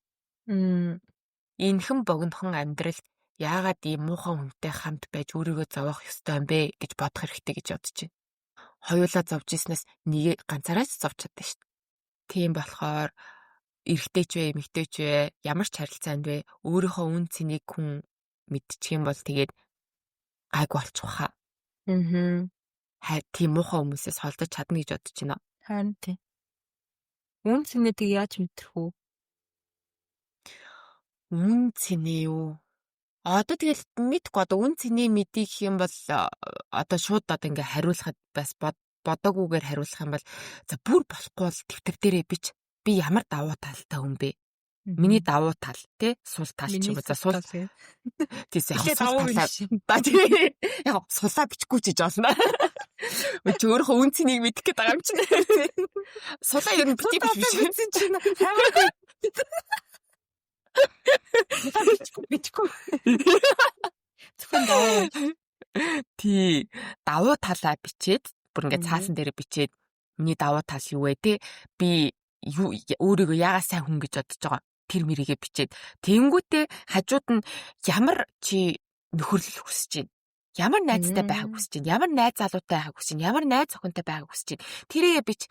Энэхэн богинохон амьдралд яагаад ийм муухай хүнтэй хамт байж өөрийгөө зовоох ёстой юм бэ гэж бодох хэрэгтэй гэж бодож байна. Хоёулаа зовж ирснээс нэг ганцаараа ч зовж чадсан шүү дээ. Тийм болохоор эрэгтэй ч вэ, эмэгтэй ч вэ, ямар ч харилцаанд вэ, өөрийнхөө үн цэнийг хүн мэдчих юм бол тэгээд гайгүй болчих واخа. Аа. Тийм муухай хүмүүсээс холдож чадна гэж бодож байна. Харин тий. Үн цэнээ тэг яаж мэдрэх үү? Үн цэнээ юу? Одоо тэгэл мэдгүй, одоо үн цэнээ мэдих юм бол одоо шууд одоо ингээ хариулахад бас бодоогүйгээр хариулах юм бол за, бүр болохгүй бол дэвтэр дээрээ бич. Би ямар давуу талтай хүн бэ? Миний давуу тал, тий, сул тал ч юм уу, за, сул тийс яг сул талаа ба, тий, яг сулаа бичихгүй ч гэж болно. Чи өөрийнхөө үн цэнийг мэдэх гээд байгаа юм чинь. Сулаа ер нь бити биш биш. Бичсэн чинь хамаагүй. Бичихгүй, бичихгүй. Зөвхөн давуу. Тий, давуу талаа бичээд, бүр ингээд цаасан дээр бичээд, миний давуу тал юу вэ, те, би юу, өөрийгөө яагаад сайн хүн гэж бодож байгаа, тэр мэрийгээ бичээд, тэнгүүтээ хажууд нь ямар чи нөхөрлөл хүсэж байна? Ямар найзтай байхыг хүсэж байна? Ямар найз залуутай байхыг хүсэж байна? Ямар найз охинтой байхыг хүсэж байна? Тэрийгээ бич.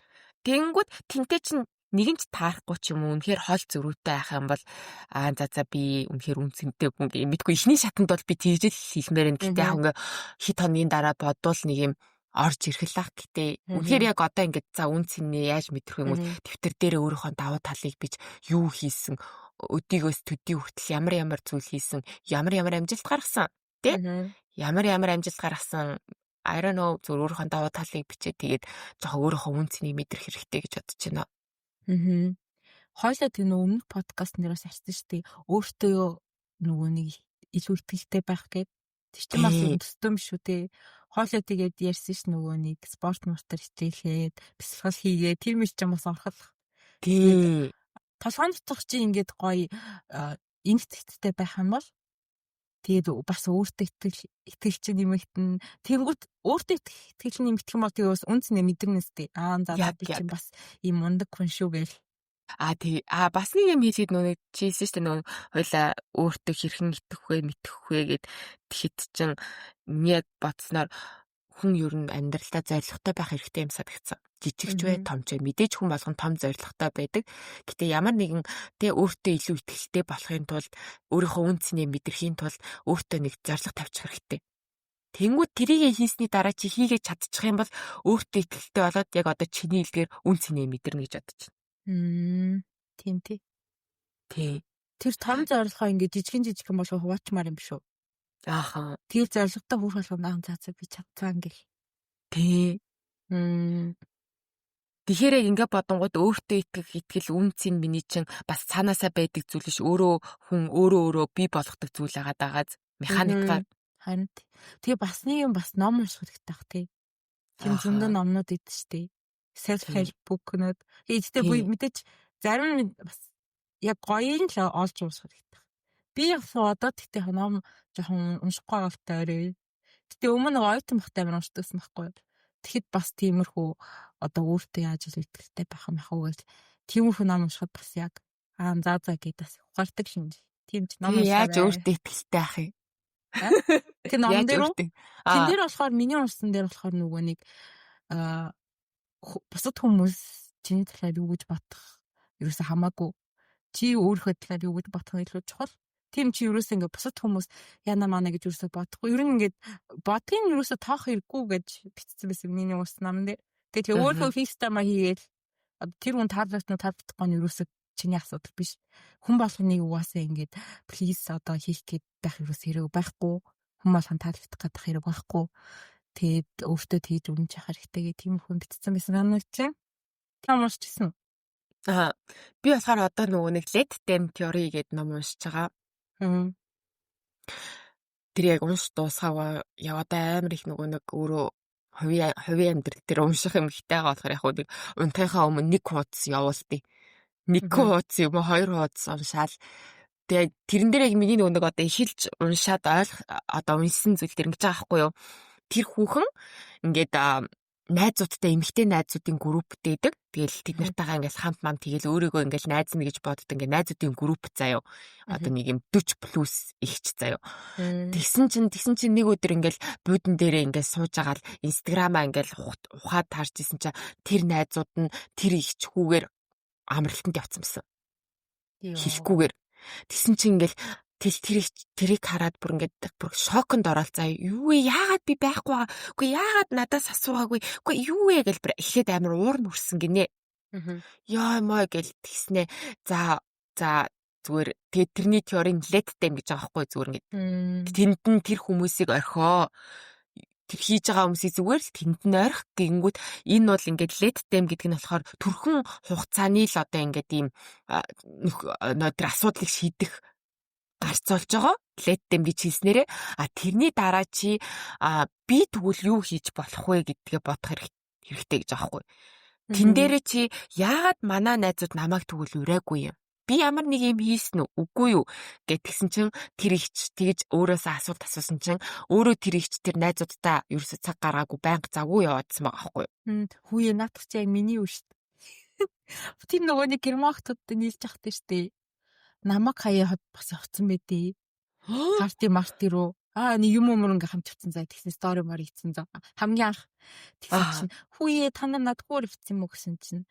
Тэнгүүт тэнтэй чинь нэгэн ч таарахгүй ч юм уу, үнэхээр хол зөрүүтэй байх юм бол аа, за за, би үнэхээр үн цэнтэй хүн гэх мэдгүй, эхний шатанд бол би тэгж л хэлмээр байна. Гэтэ яг ингээ хэд хоногийн дараа бодвол нэг юм орж ирэх л ах. Гэтэ үнэхээр яг одоо ингээд за, үн цэнээ яаж мэдрэх юм бол дэвтэр дээрээ өөрийнхөө давуу талыг бич, юу хийсэн, өдийгөөс төдий хүртэл ямар ямар зүйл хийсэн, ямар ямар амжилт гаргасан, тий? Ямар ямар амжилт гаргасан, I don't know, зөв өөрийнхөө давуу талыг бичээ, тэгээд жоохон өөрийнхөө үн цэнийг мэдрэх хэрэгтэй гэж бодож байна. Аа. Хойлоо тэр нөө өмнөх подкаст нэрээс ярьсан шүү дээ. Өөртөө нөгөө нэг илүү итгэлтэй байх гээд. Тэр чинь бас төстэй юм шүү дээ. Хойлоо тэгээд ярьсан ш, нөгөө нэг спорт мортор хичээлээд, бясалгал хийгээ, тэр мөр чинь бас орхол. Толгойн доторх чи ингээд гоё инх зэгцтэй байх юм бол тэгээд бас өөртөө итгэл итгэл чинь нэмэгдэн. Тэнгүүт өөртөө итгэл нэмэгдэх юм бол тэгээ бас үн цэнэ мэдэрнэ сте. Аа, за, би чинь бас ийм мундаг хүн шүү гээл. А, тий. А, бас нэг юм хэлээд, нөгөө чи хэлсэн шүү дээ, нөгөө хоёлаа өөртөө хэрхэн итгэх вэ, мэдэх вэ гэд. Тэгэхэд чин миний яг бодсноор хүн ер нь амьдралдаа зорилготой байх хэрэгтэй юм санагдсан. Жижигч бай, томч бай. Мэдээж хүн болгон том зорилготой байдаг. Гэтэ ямар нэгэн тэ өөртөө илүү итгэлтэй болохын тулд, өөрийнхөө үн цэнээ мэдрэхийн тулд өөртөө нэг зорилго тавьчих хэрэгтэй. Тэнгүүд тэрийг хийсний дараа чи хийгээ чадчих юм бол өөртөө итгэлтэй болоод, яг одоо чиний хэлдгээр үн цэнээ мэдэрнэ гэж бодож байна. Тийм, тий. Тий. Тэр том зорилгоо ингээд жижигэн жижигхэн болоо хуваачмаар юм биш үү? Ааха. Тэр зорилготой хүрэх болгоно, аа, за за, би чадсан гэх. Тий. Тэгэхээр яг ингээ бодонгууд өөртөө итгэх итгэл, үн цэн миний чинь бас цаанаасаа байдаг зүйл биш, өөрөө хүн өөрөө өөрөө бий болгодог зүйл агаад байгааз механикаар. Харин тэгээ бас нэг юм, бас ном унших хэрэгтэй бах, тий. Тийм, зөндөө номнууд идэв штэ. Self help book-нууд. Гэтэ мэдээж зарим нь бас яг гоёын л олж унших хэрэгтэй. Би яг одоо тэгтээ ном жоохон уншихгүй байгаатай орой. Гэтэ өмнө нэг оюутан байхдаа амар уншдагсан байхгүй юу. Тэгэхэд бас тиймэрхүү одоо өөртөө яаж илүү итгэлтэй байх юм ах уу гэж тиймэрхүү ном уншихад бас яг аа, за за гэд бас ухаардаг шинж. Тийм ч ном яаж өөртөө итгэлтэй байх юм? Тэр ном дээр үү? Тэн дээр болохоор, миний уншсан дээр болохоор нөгөө нэг бусад хүмүүс чиний талаар юу гэж бодох ерөөсө хамаагүй. Чи өөрийнхөө талаар юу гэж бодох нь илүү чухал. Тийм чи ерөөсөө ингээ бусад хүмүүс яна мана гэж ерөөсөө бодохгүй. Ер нь ингээд бодгийн ерөөсөө тоох хэрэггүй гэж бичсэн байсан миний уншсан нам дээр. Тэгээ өөрөө хийх ёстой маа хийгээл, одоо тэр хүн таалагдсан, таалагдахгүй нь ерөөсөө чиний асуудал биш. Хүн болгоныг угаасаа ингээд please одоо хийх гээд байх ерөөс хэрэг байхгүй. Хүн болгон таалагдах гэдэг хэрэг байхгүй. Тэгээд өөртөө тэгж үнэнч явах хэрэгтэй гэх тийм хүн бичсэн байсан санагдчихэв. Та уншчихсан уу? Аа, би болохоор одоо нөгөө нэг Let Them Theory гэдэг ном уншиж байгаа. Тэр яг унш дуусгаагаа яваад амар их нөгөө нэг өөрөө хувийн хувийн амьдрал дээр унших юм ихтэй байгаа болохоор яг нэг унтахынхаа өмнө нэг хуудас явуулдیں۔ Нэг хуудас юм уу, хоёр хуудас уншаал. Тэгээ тэрэн дээр яг миний нөгөө нэг одоо эхэлж уншаад ойлгох, одоо уншсан зүйл дээр ингэж байгаа байхгүй юу? Тэр хүүхэн ингээд найзуудтай, эмэгтэй найзуудын групптэй байдаг. Тэгэл тэд нартайгаа ингээл хамт мам тэгэл өөрийгөө ингээл найз нь гэж боддог, ингээд найзуудын групп заяо. Одоо нэг юм 40 плюс ихч заяо. Тэгсэн чинь нэг өдөр ингээл буудан дээрээ ингээл сууж байгаа л инстаграмаа ингээл ухаад харж исэн чинь тэр найзууд нь тэр ихч хүүгээр амралтанд явцсан байсан. Хэлэхгүйгээр. Тэгсэн чинь ингээл тэл тэрийг хараад бүр ингээд бүр шоконд ороод, заа, юу вэ, яагаад би байхгүй байгаа, үгүй, яагаад надаас асуугаагүй, үгүй, юу вэ гэл бүр эхлээд амар уур нүрсэн гинэ. Яа мой гэл тэгснэ, за за, зүгээр тэгээд тэрний теорийн let them гэж байгаа байхгүй, зүгээр ингээд тэнд нь тэр хүмүүсийг орхио. Тэр хүмүүсийг орхиод өөрийнхөө Тэр хийж байгаа хүмүүсийг зүгээр л тэнд нь ойрох гингүүд энэ бол ингээд let them гэдэг нь болохоор түрхэн хугацааны л одоо ингээд ийм тэр асуудлыг шийдэх гарц болж байгаа. Let them гэж хэлснээрээ тэрний дараа чи би тэгвэл юу хийж болох вэ гэдгээ бодох хэрэгтэй гэж байгаа байхгүй. Тэн дээрээ чи яагаад манай найзууд намайг тэгвэл ураагүй юм? Би ямар нэг юм хийсэн үү? Үгүй юу? Гэтгсэн чинь тэр ихч тэгж өөрөөсөө асуулт асуусан чинь өөрөө тэр ихч тэр найзуудтай ерөөсөө цаг гаргаагүй, байнга завгүй яваадсан байгаа байхгүй юу? Хүүе, наадах чи яг миний юу шүү дээ. Тэр нөгөө нэг герман охтуудтай нийлж явах шүү дээ. Намаг хаяа хот бас явцсан байдий. Party марти руу. Нэг юм өмөр ингээ хамт явцсан заа. Тэгсэн story мор хийцэн заа. Хамгийн анх тэгсэн чинь хүүе, та нар надад хөөр ивцсэн юм уу гэсэн чинь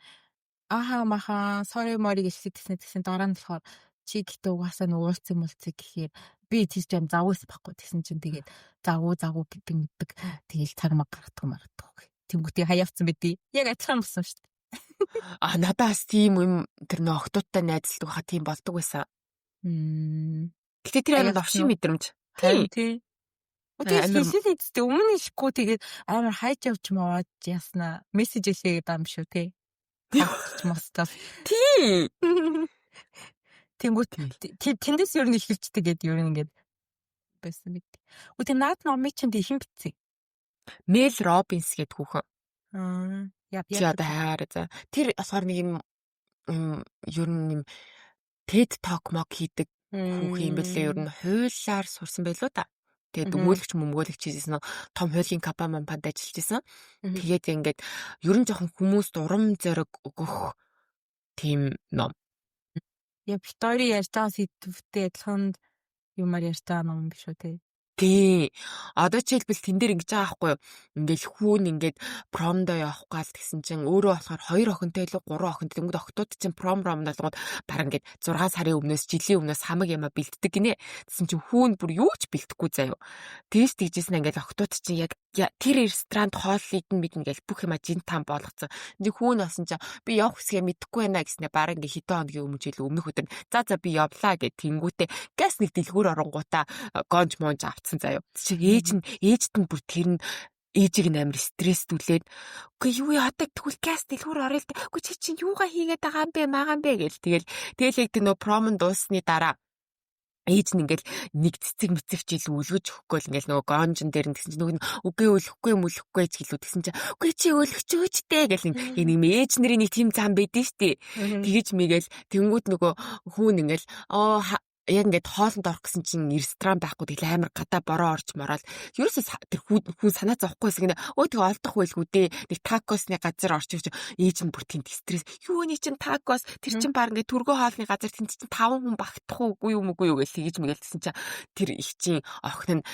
ааха маха sorry мори гэж тэгсэн. Тэгсэн дараа нь болохоор чи гэтээ угаасаа нэг уулзсан муулцыг гэхээр би тийч юм завгүйс байхгүй тэгсэн чинь тэгээд завгүй завгүй гэдэг мэддэг, тэгэл цаг маг гаргадаг маргадаг. Тэнгүүтээ хаяавцсан байдий. Яг адилхан болсон шүү дээ. А надаас тийм юм тэр нөө охтуудтай найзалдаг хаа тийм болдог байсан. Гэтэ тэр амар новшин мэдрэмж. Тийм. Тий. Тэгээд хэлсэн үстэй өмнө ихгүй, тэгээд амар хайж явж маваад яснаа мессеж хэлээгээд байгаа юм шүү, тий. Ч мостол. Тий. Тэнгүүт тэндээс ер нь эхэлждэг гэдэг ер нь ингээд байсан мэт. Үгүй, наад номыг чинь ихэн бичсэн? Мел Робинс гэдэг хүүхэн. Аа. Яа. Чи одоо хайгаарай за. Тэр болохоор нэг юм ер нь юм TED Talk мог хийдэг хүүхэн юм бэлээ. Ер нь хуулиар сурсан байлуу та. Тэгээд өмгөөлөгч мөмгөөлөгч хийсэн, том хуулийн компани мампанд ажиллаж исэн. Тэгээд ингээд ер нь жоохон хүмүүст урам зориг өгөх тийм ном. Яа, бит хоёрын ярьж байгаа сэдвтэй адилхан юмар ярьж байгаа ном биш үү, те? Тий. Одоо жишээлбэл тэн дээр ингэж байгаа байхгүй юу? Ингээл хүүн ингээд prom доо явах гал тэгсэн чинь өөрөө болохоор хоёр охинтой илүү гурван охинтой. Тэнгүүд охтууд чинь prom ром болгоод баг ингээд 6 сарын өмнөөс, жилийн өмнөөс хамаг юма бэлддэг гинэ. Тэгсэн чинь хүүн бүр юу ч бэлдэхгүй заяо. Тэгэж тэгжсэн ингээд охтууд чинь яг тэр ресторанд хоол идэн мэднэ гэл бүх юма жин там болгоцсон. Энд хүүн болсон чинь би явах хэсгээ мэдэхгүй байна гэснээр баг ингээд хэдэн хоногийн өмнө жил өмнөх өдөр за за би явлаа гэд тэнгүүтээ газ нэг дэлгүүр оронгуудаа гонж монж авцсан заяо. Чи ээж нь ээжд нь бүр тэр нь ээжийг нь амар стресстүүлээд, үгүй юу яа, одоо тэгвэл газ дэлгүүр орё л, үгүй чи чинь юугаа хийгээд байгаа юм бэ маагаан бэ гэл. Тэгэл тэгэл яг тэр нөө prom н дууссаны дараа ээж нь ингээл нэг цэцэг мэцэг жил үлгэж өгөхгүй л ингээл нөгөө гонжин дээр нь тэгсэн чинь нөгөө нь үгүй өлөхгүй мүлэхгүй ч гэлүү тэгсэн чинь үгүй чи өлөчөөч дээ гэл нэг юм ээж нарын нэг тийм зам байдэн штэ. Тэгэж мэгэл тэнгүүд нөгөө хүүн ингээл оо яг ингээд хоолнд орох гэсэн чинь ресторан байхгүй, тэгэл амар гадаа бороо орж мороод ерөөсөө тэр хүн санаа зовхгүй байсан гинэ. Өө, тэгээ олдох байлгүй дээ. Нэг такосны газар орж ирж ээж нь бүр тэнд стресс. Юу нэг чинь такос тэр чинь баг ингээд түргэн хоолны газар тэнд чинь таван хүн багтах уугүй юу мүгүй юу гэл тэгэж мэгэл тэгсэн чинь тэр их чинь охин нь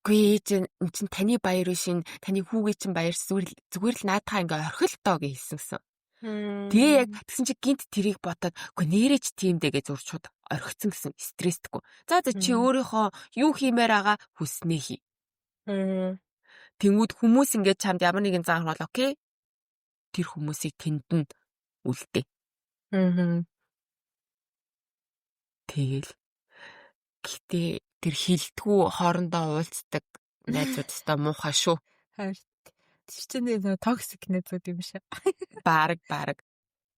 үгүй ээж эн чинь таны баяр биш, энэ таны хүүгээ чинь баяр, зүгээр л наадхаа ингээ орхил доо гэж хэлсэн гэсэн. Тэгээ яг тэгсэн чи гинт тэрийг бодоод үгүй нэрэж тийм дээ гэж зур шууд орхицсан гэсэн, стресстгүй. За за, чи өөрийнхөө юу хиймээр байгаа хүснээ хий. Тэнгүүд хүмүүс ингээд чамд ямар нэгэн зан бол okay. Тэр хүмүүсийг тэнд нь үлдээ. Тэгэл. Гэтэ тэр хилдэггүй хоорондоо уулздаг найзууд өстой муухай шүү. Харин тэр чинь нэг toxic найзууд юм шиг. Бараг бараг.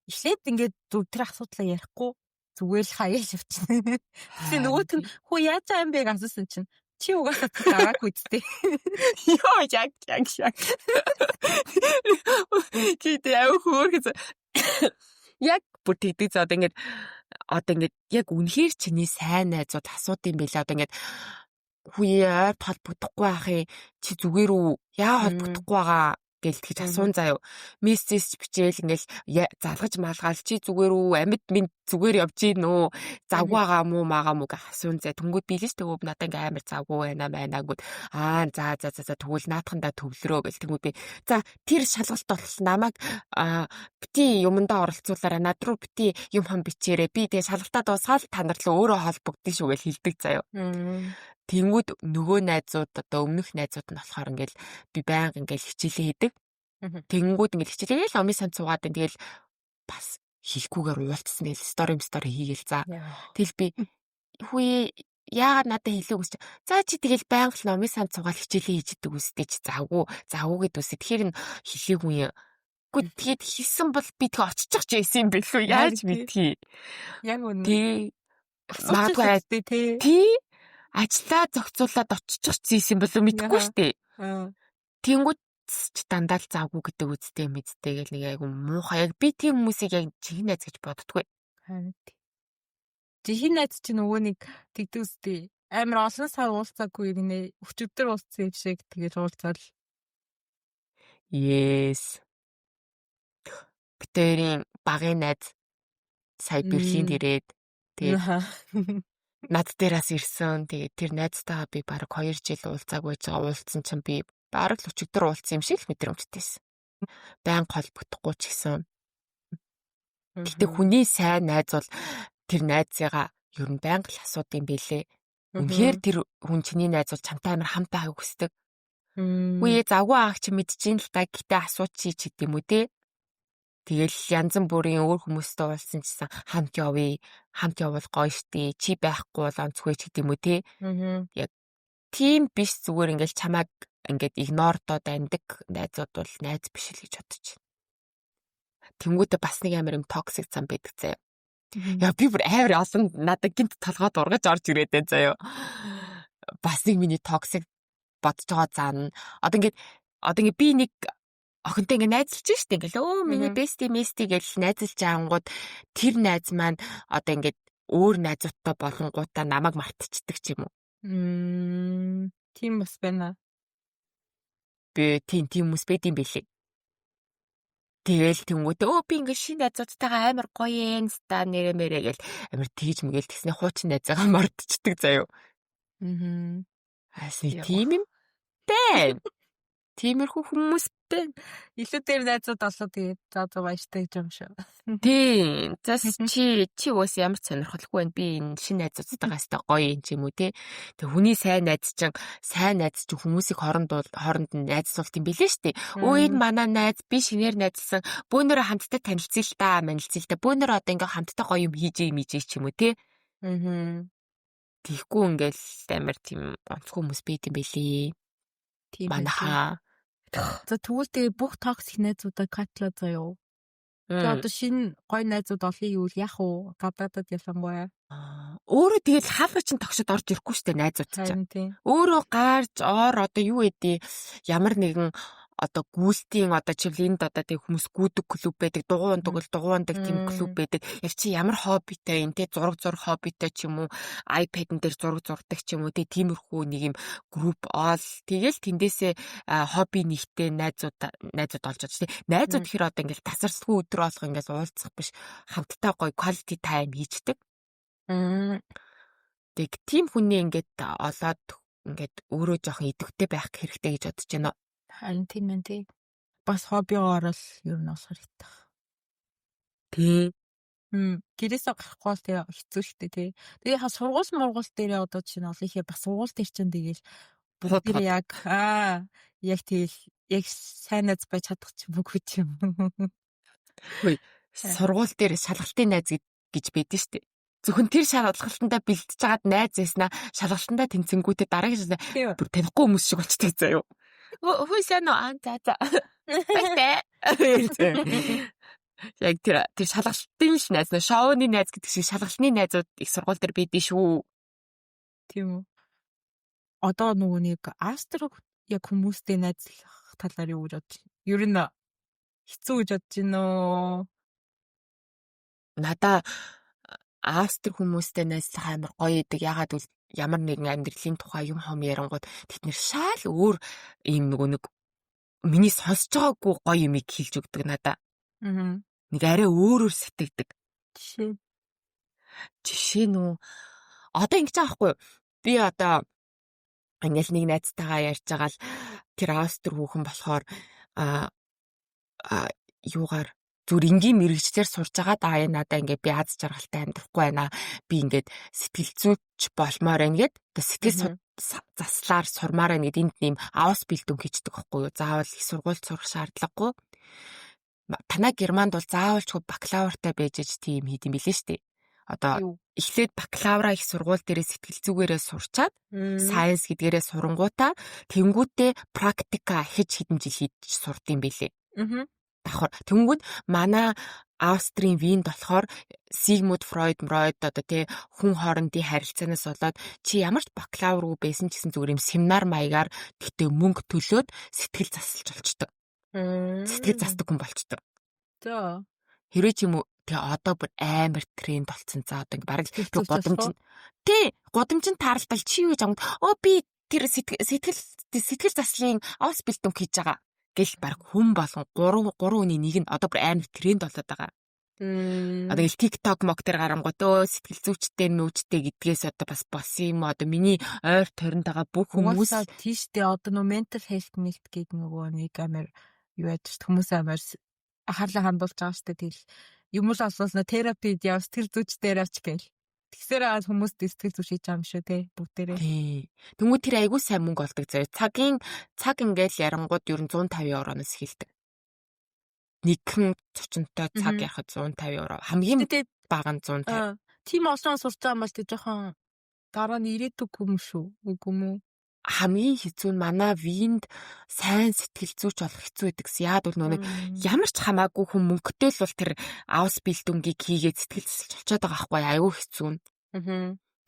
Эхлээд ингээд зүг тэр асуудлаа ярихгүй зүгээр л хаяал явчихна. Тэгээ нөгөөт нь хүү яаж байгаа юм бэ гэж асуусан чинь чи угаасаа гараагүй үсттэй. Йоо, яг яг яг. Чи тэ аяа хөөрхөс. Яг бүр тэгдэг заа. Одоо ингээд яг үнэхээр чиний сайн найзууд асууд юм байлаа. Одоо ингээд хүү ойр холбогдохгүй байх юм чи зүгээр үү? Яа холбогдохгүй байгаа гэл тэгж асуун заяо. Мессеж бичээл ингээл залгаж малгаал чи зүгээр үү? Амьд минь зүгээр явж гин үү? Завгүй байгаа мó магаа мó гэх асуун зай. Тэнгүүд биелэн шүү дээ. Надаа ингээ амар завгүй байна байна гүд. Аа, за за за за, тэгвэл наадхандаа төвлөрөө гэл тэнгүүд би за тэр шалгалт бол намайг бити юмдаа оролцуулаарай. Над руу бити юм хам бичээрэй. Би тэгээ шалгалтаа дуусгаад та нар руу өөрөө холбогдсон шүү гэл хэлдэг заяо. Тэнгүүд нөгөө найзууд, одоо өмнөх найзууд нь болохоор ингээл би байнга ингээл хичээлээ хийдэг. Тэнгүүд ингээл хичээлээ л омын санд суугаад байна. Тэгэл бас хийхгүйгээр уулзсан, тэгэл story story хийгээл за. Тэгэл би хүү Яагаад надад хэлээгүй чи. За, чи тэгэл байнга л номын санд суугаад хичээлээ хийж идэг үстэй чи завгүй завгүй гэдээ үсэ. Тэгэхээр нь хэлээгүй юм. Үгүй, тэгээд хэлсэн бол би тэгээ очиж ч байсан юм бэлүү, яаж мэдхий. Яг үнэ. Тий. Магадгүй тий. Тий. Ажлаа зохицуулаад очиж ч юм болов, мэдэхгүй штэ. Тэнгүүд ч дандаа л завгүй гэдэг үстэй мэдтэй гэл нэг айгу муухай. Яг би тийм хүмүүсийг яг жинхэнэ найз гэж боддгоо. Харин тий. Жинхэнэ найз чинь нөгөө нэг тэгдэг үстэй. Амар олон сар уулзаагүй гинэ. Өчигдөр уулзсан юм шиг тэгэл уулзаал. Yes. Бид хоёрын багын найз сая Берлинд ирээд, тэгээд над дээрээс ирсэн. Тэгээд тэр найзтайгаа би бараг 2 жил уулзаагүй байж байгаа. Уулзсан чинь би бараг л өчигдөр уулзсан юм шиг л мэдрэмжтэйсэн. Байнга холбогдохгүй ч гэсэн. Гэтэ хүний сайн найз бол тэр найзыгаа ер нь байнга л асуудаг юм бэлээ. Үнэхээр тэр хүн чиний найз бол чамтай амар хамт байхыг хүсдэг. Үгүй ээ, завгүй аах чи мэдчихээн л та, гэтээ асуучих ч гэдэм үү те. Тэгэл янз бүрийн өөр хүмүүстэй уулзсан чсэн хамт явъя, хамт явбал гоё штэ. Чи байхгүй бол онцгүй ч гэдэм үү те. Яг тийм биш, зүгээр ингээл чамайг ингээд ignore доод амьдаг найзууд бол найз биш л гэж бодож байна. Тэнгүүтээ бас нэг амар юм toxic зам байдаг заяа. Яа, би бүр амар олон надад гинт толгойд ургаж орж ирээд байна заяа. Бас нэг миний toxic бодож байгаа зан нь одоо ингээд би нэг охинтой ингээд найзалж штэ, ингээл өө миний bestie mestie гэж найзалж аангууд тэр найз маань одоо ингээд өөр найзуудтай болонгуудаа намайг мартчихдаг ч юм уу. Тийм бас байна. Би тийм хүмүүс байд юм бэлээ. Тэгэл тэнгүүтээ өө би ингээд шинэ найзуудтайгаа амар гоё юм ста нэрэ мэрэ гэл амар тийж мэгэл тэгснэ хуучин найзаагаа мартчихдаг заяо. Аас нэг тийм юм бэ. Тиймэрхүү хүмүүс бэ. Илүү дээр найзууд олоо, тэгээд за за, баяртай гэж юм шүү. Тийм. За, чи уус ямар ч сонирхолгүй байна. Би энэ шинэ найзуудтайгаа өстой гоё юм ч юм уу те. Тэг хүний сайн найз чинь, сайн найз чинь хүмүүсийг хооронд нь найзлуулт юм билээ шүү дээ. Өө, энэ манай найз, би шинээр найзлсан. Бөөнөрөө хамтдаа танилцъя л та, манилцъя л та. Бөөнөрөө одоо ингээ хамтдаа гоё юм хийж юм хийж ч юм уу те. Тийхгүй ингээл амар тийм онцгой хүмүүс байд юм бэлээ. Тийм. Манайхаа. За, тэгвэл тэгээ бүх toxic найзуудаа cut лаа заяо. Тэгээ одоо шинэ гоё найзууд олъё гэвэл яах вэ? Гадаадад ялангуяа. Өөрөө тэгэл хаалга чинь тогшод орж ирэхгүй штэ найзууд чинь. Өөрөө гарч ор, одоо юу гэдэг, ямар нэгэн одоо гүйлтийн, одоо чивлэнд одоо тэг хүмүүс гүйдэг клуб байдаг, дугуй ундаг бол дугуй ундаг тийм клуб байдаг. Яг чи ямар хоббитай юм те, зураг зурх хоббитой ч юм уу, iPad-н дээр зураг зурдаг ч юм уу те, тиймэрхүү нэг юм групп оол тэгэл тэндээсээ хобби нэгтэй найзууд найзууд олж авч те. Найзууд гэхэр одоо ингээл тасарсгүй өдөр болго ингээл уулзах биш, хамтдаа гоё quality time хийчдэг. Тэг тийм хүнээ ингээд олоод ингээд өөрөө жоохон идэвхтэй байх хэрэгтэй гэж бодож байна. Харин тийм ээ тий. Бас хоббигоор л ер нь олох хэрэгтэй. Тий. Гэрээсээ гарахгүй бол тэгээ хэцүү шүү дээ тий. Тэгээ яхаа сургууль мургуул дээрээ одоо чинь олон ихээр бас сургууль дээр чинь тэгэл бүгд яг тэгэл яг сайн найз байж чадах ч юм уу ч юм. Хөөе, сургууль дээр шалгалтын найз гэж байдэн шүү дээ. Зөвхөн тэр шалгалтандаа бэлтэж хагаад найз байснаа шалгалтандаа тэнцэнгүүтээ дараагийн бүр танихгүй хүмүүс шиг болчдөг заяо. Хүй, сайн уу? Аа, за за. Баяртай. Яг тэр шалгалтын л найз, нөө шоуны найз гэдэг шиг шалгалтны найзууд их сургууль дээр байдэн шүү. Тийм үү. Одоо нөгөө нэг Австри яг хүмүүстэй найзлах талаар юу гэж бодож байна? Ер нь хэцүү гэж бодож байна уу? Надаа Австри хүмүүстэй найзлах амар гоё идэг. Ягаад гэвэл ямар нэгэн амьдралын тухай юм хом ярангууд тэд нэр шаал өөр ийм нөгөө нэг миний сонсож байгаагүй гоё юмыг хэлж өгдөг надаа. Нэг арай өөрөөр сэтгэдэг. Жишээ. Жишээ нь үү? Одоо ингэж байгаа хгүй юу? Би одоо ингээл нэг найзтайгаа ярьж байгаа л тэр Австри хүүхэн болохоор а юугаар зүгээр энгийн мэргэжлээр сурж байгаа даа надаа ингээ би аз жаргалтай амьдрахгүй байна. Би ингээд сэтгэл зүйч болмоор байна гэд сэтгэл заслаар сурмаар байна гэд энд нэм Ausbildung хийждэг байхгүй юу? Заавал их сургуульд сурах шаардлагагүй. Танаа Германд бол заавалчгүй бакалавртай байж аж тийм хийд юм билээ шүү дээ. Одоо эхлээд бакалавра их сургууль дээрээ сэтгэл зүгээрээ сурчаад, science гэдгээрээ сурангуудаа тэнгүүтээ практика хэж хэдэн жил хийж сурдсан бэлээ. Давхар. Тэнгүүд манай Австрийн Винд болохоор Сигмунд Фройд, Мройд одоо тий хүн хоорондын харилцаанаас болоод чи ямар ч бакалавргүй байсан ч гэсэн зүгээр юм семинар маягаар, гэхдээ мөнгө төлөөд сэтгэл засалж болчдөг. Сэтгэл засдаг хүн болчдөг. Хэрвээ ч юм уу, тэгээ одоо бүр амар тренд болцсон. За, одоо ингээ бараг Сэтгэл зүйч гудамжин, тий, гудамжинд таарлтал чи юу гэж амд, "Оо, би тэр сэтгэл сэтгэл сэтгэл заслын Ausbildung хийж байгаа" гэл баг хүн болгон 3 3 хүний нэг нь одоо бүр амар тренд болоод байгаа. Одоо ингээл TikTok мок дээр гарангууд өө сэтгэл зүйчтэй нүүчтэй гэдгээс одоо бас болсон юм уу? Одоо миний ойр тойронд байгаа бүх хүмүүс Угаасаа тийштэй, одоо нөгөө mental health мэлт гэдэг нөгөө нэг амар юу яаж шүү, хүмүүс амар анхаарлаа хандуулж байгаа шүү дээ. Тэгэл юм л олсоос нөө терапид яв, сэтгэл зүйч дээр авч гээл. Тэгсээр аа хүмүүс сэтгэл зүйч хийж байгаа юм шүү те, бүгдээрээ. Тий. Тэнгүү тэр айгүй сайн мөнгө олдог заяа. Цагийн цаг ингээл ярангууд ер нь 150 евроноос эхэлдэг. Нэгхэн зочинтой цаг ярахад 150 евро. Хамгийн Тэгээд бага нь 150. Тийм олон сурч байгаа юм бол тэг жоохон дараа нь ирээдүг юм шүү. Үгүй юм уу? Хамгийн хэцүү нь манай Винд сайн сэтгэл зүйч олох хэцүү байдаг гэсэн. Яад бол нөгөө нэг ямар ч хамаагүй хүн мөнгөтэй л бол тэр Ausbildung-ийг хийгээд сэтгэл засалж болчиход байгаа байхгүй, айгүй хэцүү нь.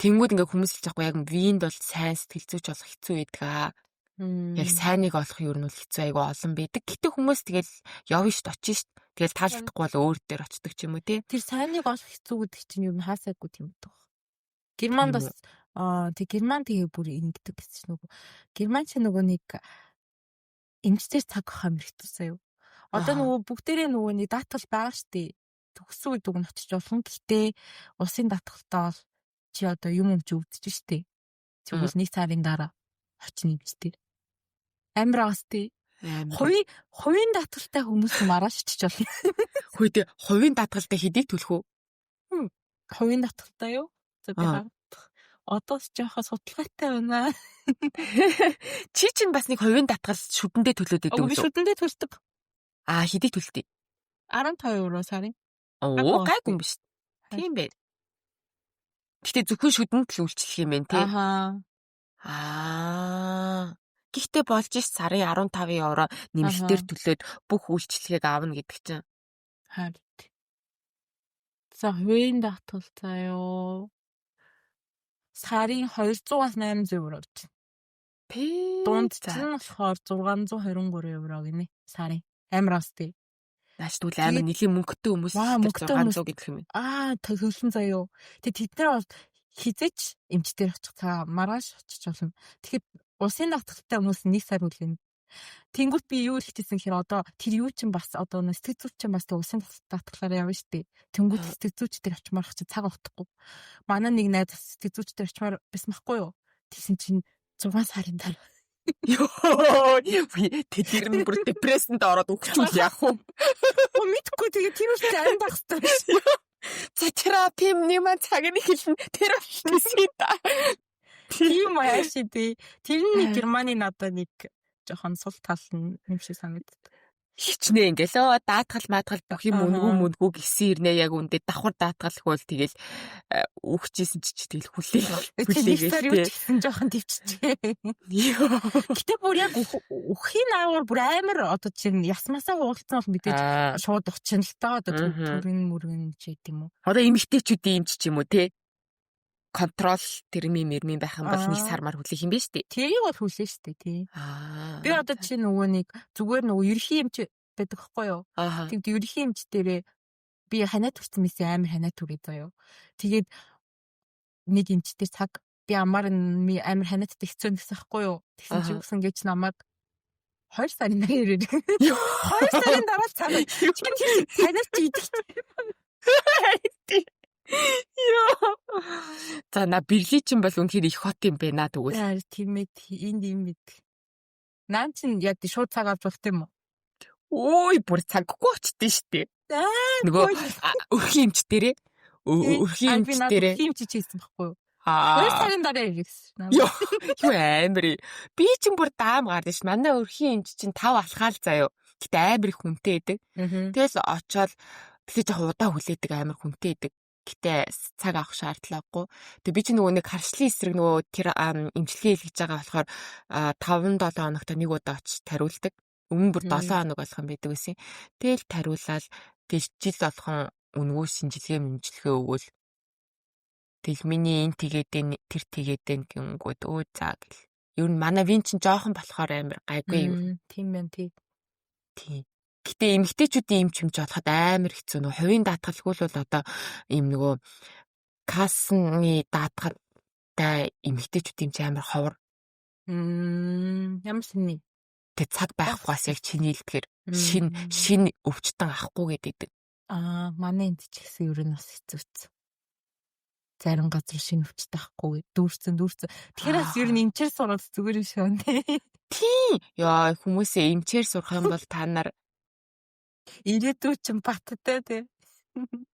Тэнгүүд ингээ хүмүүс хэлж байхгүй, яг Винд бол сайн сэтгэл зүйч олох хэцүү байдаг аа. Яг сайныг олох юм нь бол хэцүү, айгүй олон байдаг. Гэтэ хүмүүс тэгэл явна шт, очно шт. Тэгэл таалагдахгүй бол өөр дээр очдөг ч юм уу тий. Тэр сайныг олох хэцүү гэдэг чинь юу хаасаагүй тийм байдаг. Германд бас тэг Герман тэгээ бүр ингэдэг гэсэн чинь нөгөө Герман ч нөгөө нэг эмчээр цаг авах амар хэцүү заяа. Одоо нөгөө бүгдээрээ нөгөө нэг даатгал байгаа штэ. Төгссөн үед уг нь очиж болно. Гэтэ улсын даатгалтай бол чи одоо юм юм чи өвдөж штэ. Тэгвэл нэг сарын дараа очно эмчээр. Амар аас тий. Хувийн даатгалтай хүмүүс маргааш очиж болно. Хөөе, тий, хувийн даатгалтай хэдийг төлөх үү? Хувийн даатгалтай юу? За, би харах. Одоо ч жоохон судалгаатай байна. Чи чинь бас нэг хувийн даатгал шүдэндээ төлөөд байдаг үү? Би шүдэндээ төлдөг. Аа, хэдийг төлдөг? 15 евро сарын. Оо, гайгүй юм биш. Тийм бэ. Гэтэ зөвхөн шүдэнд л үйлчлэх юм байна тий. Ахаа. Аа. Гэхдээ болж ш, сарын 15 евро нэмэлтээр төлөөд бүх үйлчлэгийг авна гэдэг чинь. Харин. За, хувийн даатгал заяо. Сарын 200-аас 800 евро гэж. Пээ. Дунд чинь болохоор 623 евро гинэ сарын. Амар ас тий. Нааш тэгвэл амар нэлийн мөнгөтэй хүмүүс 600 гэдэг юм. Аа, төлсөн заяо. Тэг тэд нар бол хизээч эмчтэр очих цаа маргааш очиж болно. Тэгэхээр улсын даатгалтай хүмүүс нэг сар хүлээнэ. Тэнгүүт би юу хэлчихсэн гэхээр одоо тэр юу чинь бас одоо сэтгэл зүйч чинь бас улсын даатгалаар явна шүү дээ. Тэнгүүт сэтгэл зүйч дээр очимоор чи цаг өгөхгүй. Манай нэг найз сэтгэл зүйч дээр очимоор байсан байхгүй юу? Тэгсэн чинь 6 сарын дараа. Йоо, тэр нь бүр depression-д ороод өгчүүл яах вэ? Мэдхгүй, тэгээ тэр үстэй амьд байх хэрэгтэй биш. За, терапи нэг маань цаг нь эхэлнэ. Терапи гэсэн та. Тийм яаш тий. Тэр нь Германы надад нэг жоохон сул тал нь юм шиг санагддаг. Хичнээн ингээл өө даатгал маатгал бүх юм үнгүй мөнгүү гэсэн ирнэ, яг үндэ давхар даатгалгүй бол тэгэл үхчихсэн чи тэгэл хүлээх хүлээгээл тий. Гэсэн жоохон төвччихээ. Гэтэ бүр яг үхийн агуур бүр амар одоо чинь ясмасаа хуулцсан бол мэдээж шууд очино л та, одоо төрөн мөргөн ч гэдэм үү. Одоо эмэгтэйчүүдийн эмч ч юм уу те, control термин мэрмин байх юм бол нэг сар мар хүлээх юм биш үү? Тэрийг бол хүлээн шүү дээ, тий. Би одоо чи нөгөө нэг зүгээр нөгөө ерхий эмч байдаг хгүй юу? Тэгвэл ерхий эмч дээрээ би ханиад хүрсэн мэсээ, амар ханиад түрээ заяо. Тэгээд нэг эмч дээр цаг би амар амар ханиадтай хэцүү гэсэн хгүй юу? Тэгсэн чи үгсэн гэж намайг 2 сарын дараа ирээ. 2 сарын дараа цаг. Чи тэр ханиад чи идэх. Йоо. За, на Берлин чинь бол үнэхээр их хот юм байна тэгвэл. Аа, тийм ээ, энд юм бид. Наа чин яг шууд цаг авч болох юм уу? Ой, бүр цаггүй очтын штэ. Нөгөө өрхийн эмч дээрээ, өрхийн эмч дээрээ. Өрхийн эмч хийсэн байхгүй юу? 2 сарын дараа ирэх гэсэн. Йоо, юу амар. Би чинь бүр даам гардаг ш. Манай өрхийн эмч чинь тав алхаал заяо. Гэтэ амар их хүнтэй байдаг. Тэгэл очоод тэгээ жоох удаа хүлээдэг, амар хүнтэй байдаг. Гэтэ цаг авах шаардлагагүй. Тэгээ би чи нөгөө нэг харшлын эсрэг нөгөө тэр эмчилгээ хийлгэж байгаа болохоор 5 7 хоногт нэг удаа очиж тариулдаг. Өмнө бүр 7 хоног болох юм байдаг байсан. Тэгэл тариулаад, тэгэл жил болгон үнэгүй шинжилгээ мэмжилгээ өгөөл. Тэгэл миний энэ тэгээд тэр тэгээд гингүүд өө за гэл. Ер нь манай вин чинь жоохон болохоор амар гайгүй юм. Тийм байна, тий. Тийм. Гэтэ эмэгтэйчүүдийн эмч юмч болоход амар хэцүү, нөгөө хувийн даатгалгүй л бол одоо ийм нөгөө Kassen-ы даатгалтай эмэгтэйчүүдийн эмч амар ховор. Ямар сэний. Тэг цаг байхгүй бас яг чиний хэлдгээр шин шин өвчтөн авахгүй гэдэг. Аа, манай энд ч гэсэн ер нь бас хэцүүц. Зарим газар шинэ өвчтөн авахгүй дүүрсэн дүүрсэн. Тэгэхээр бас ер нь эмчээр сураад зүгээр юм шиг байна, тий. Тийм. Яа, хүмүүсээ эмчээр сурах юм бол та нар Ирээдүй чинь баттай, тий.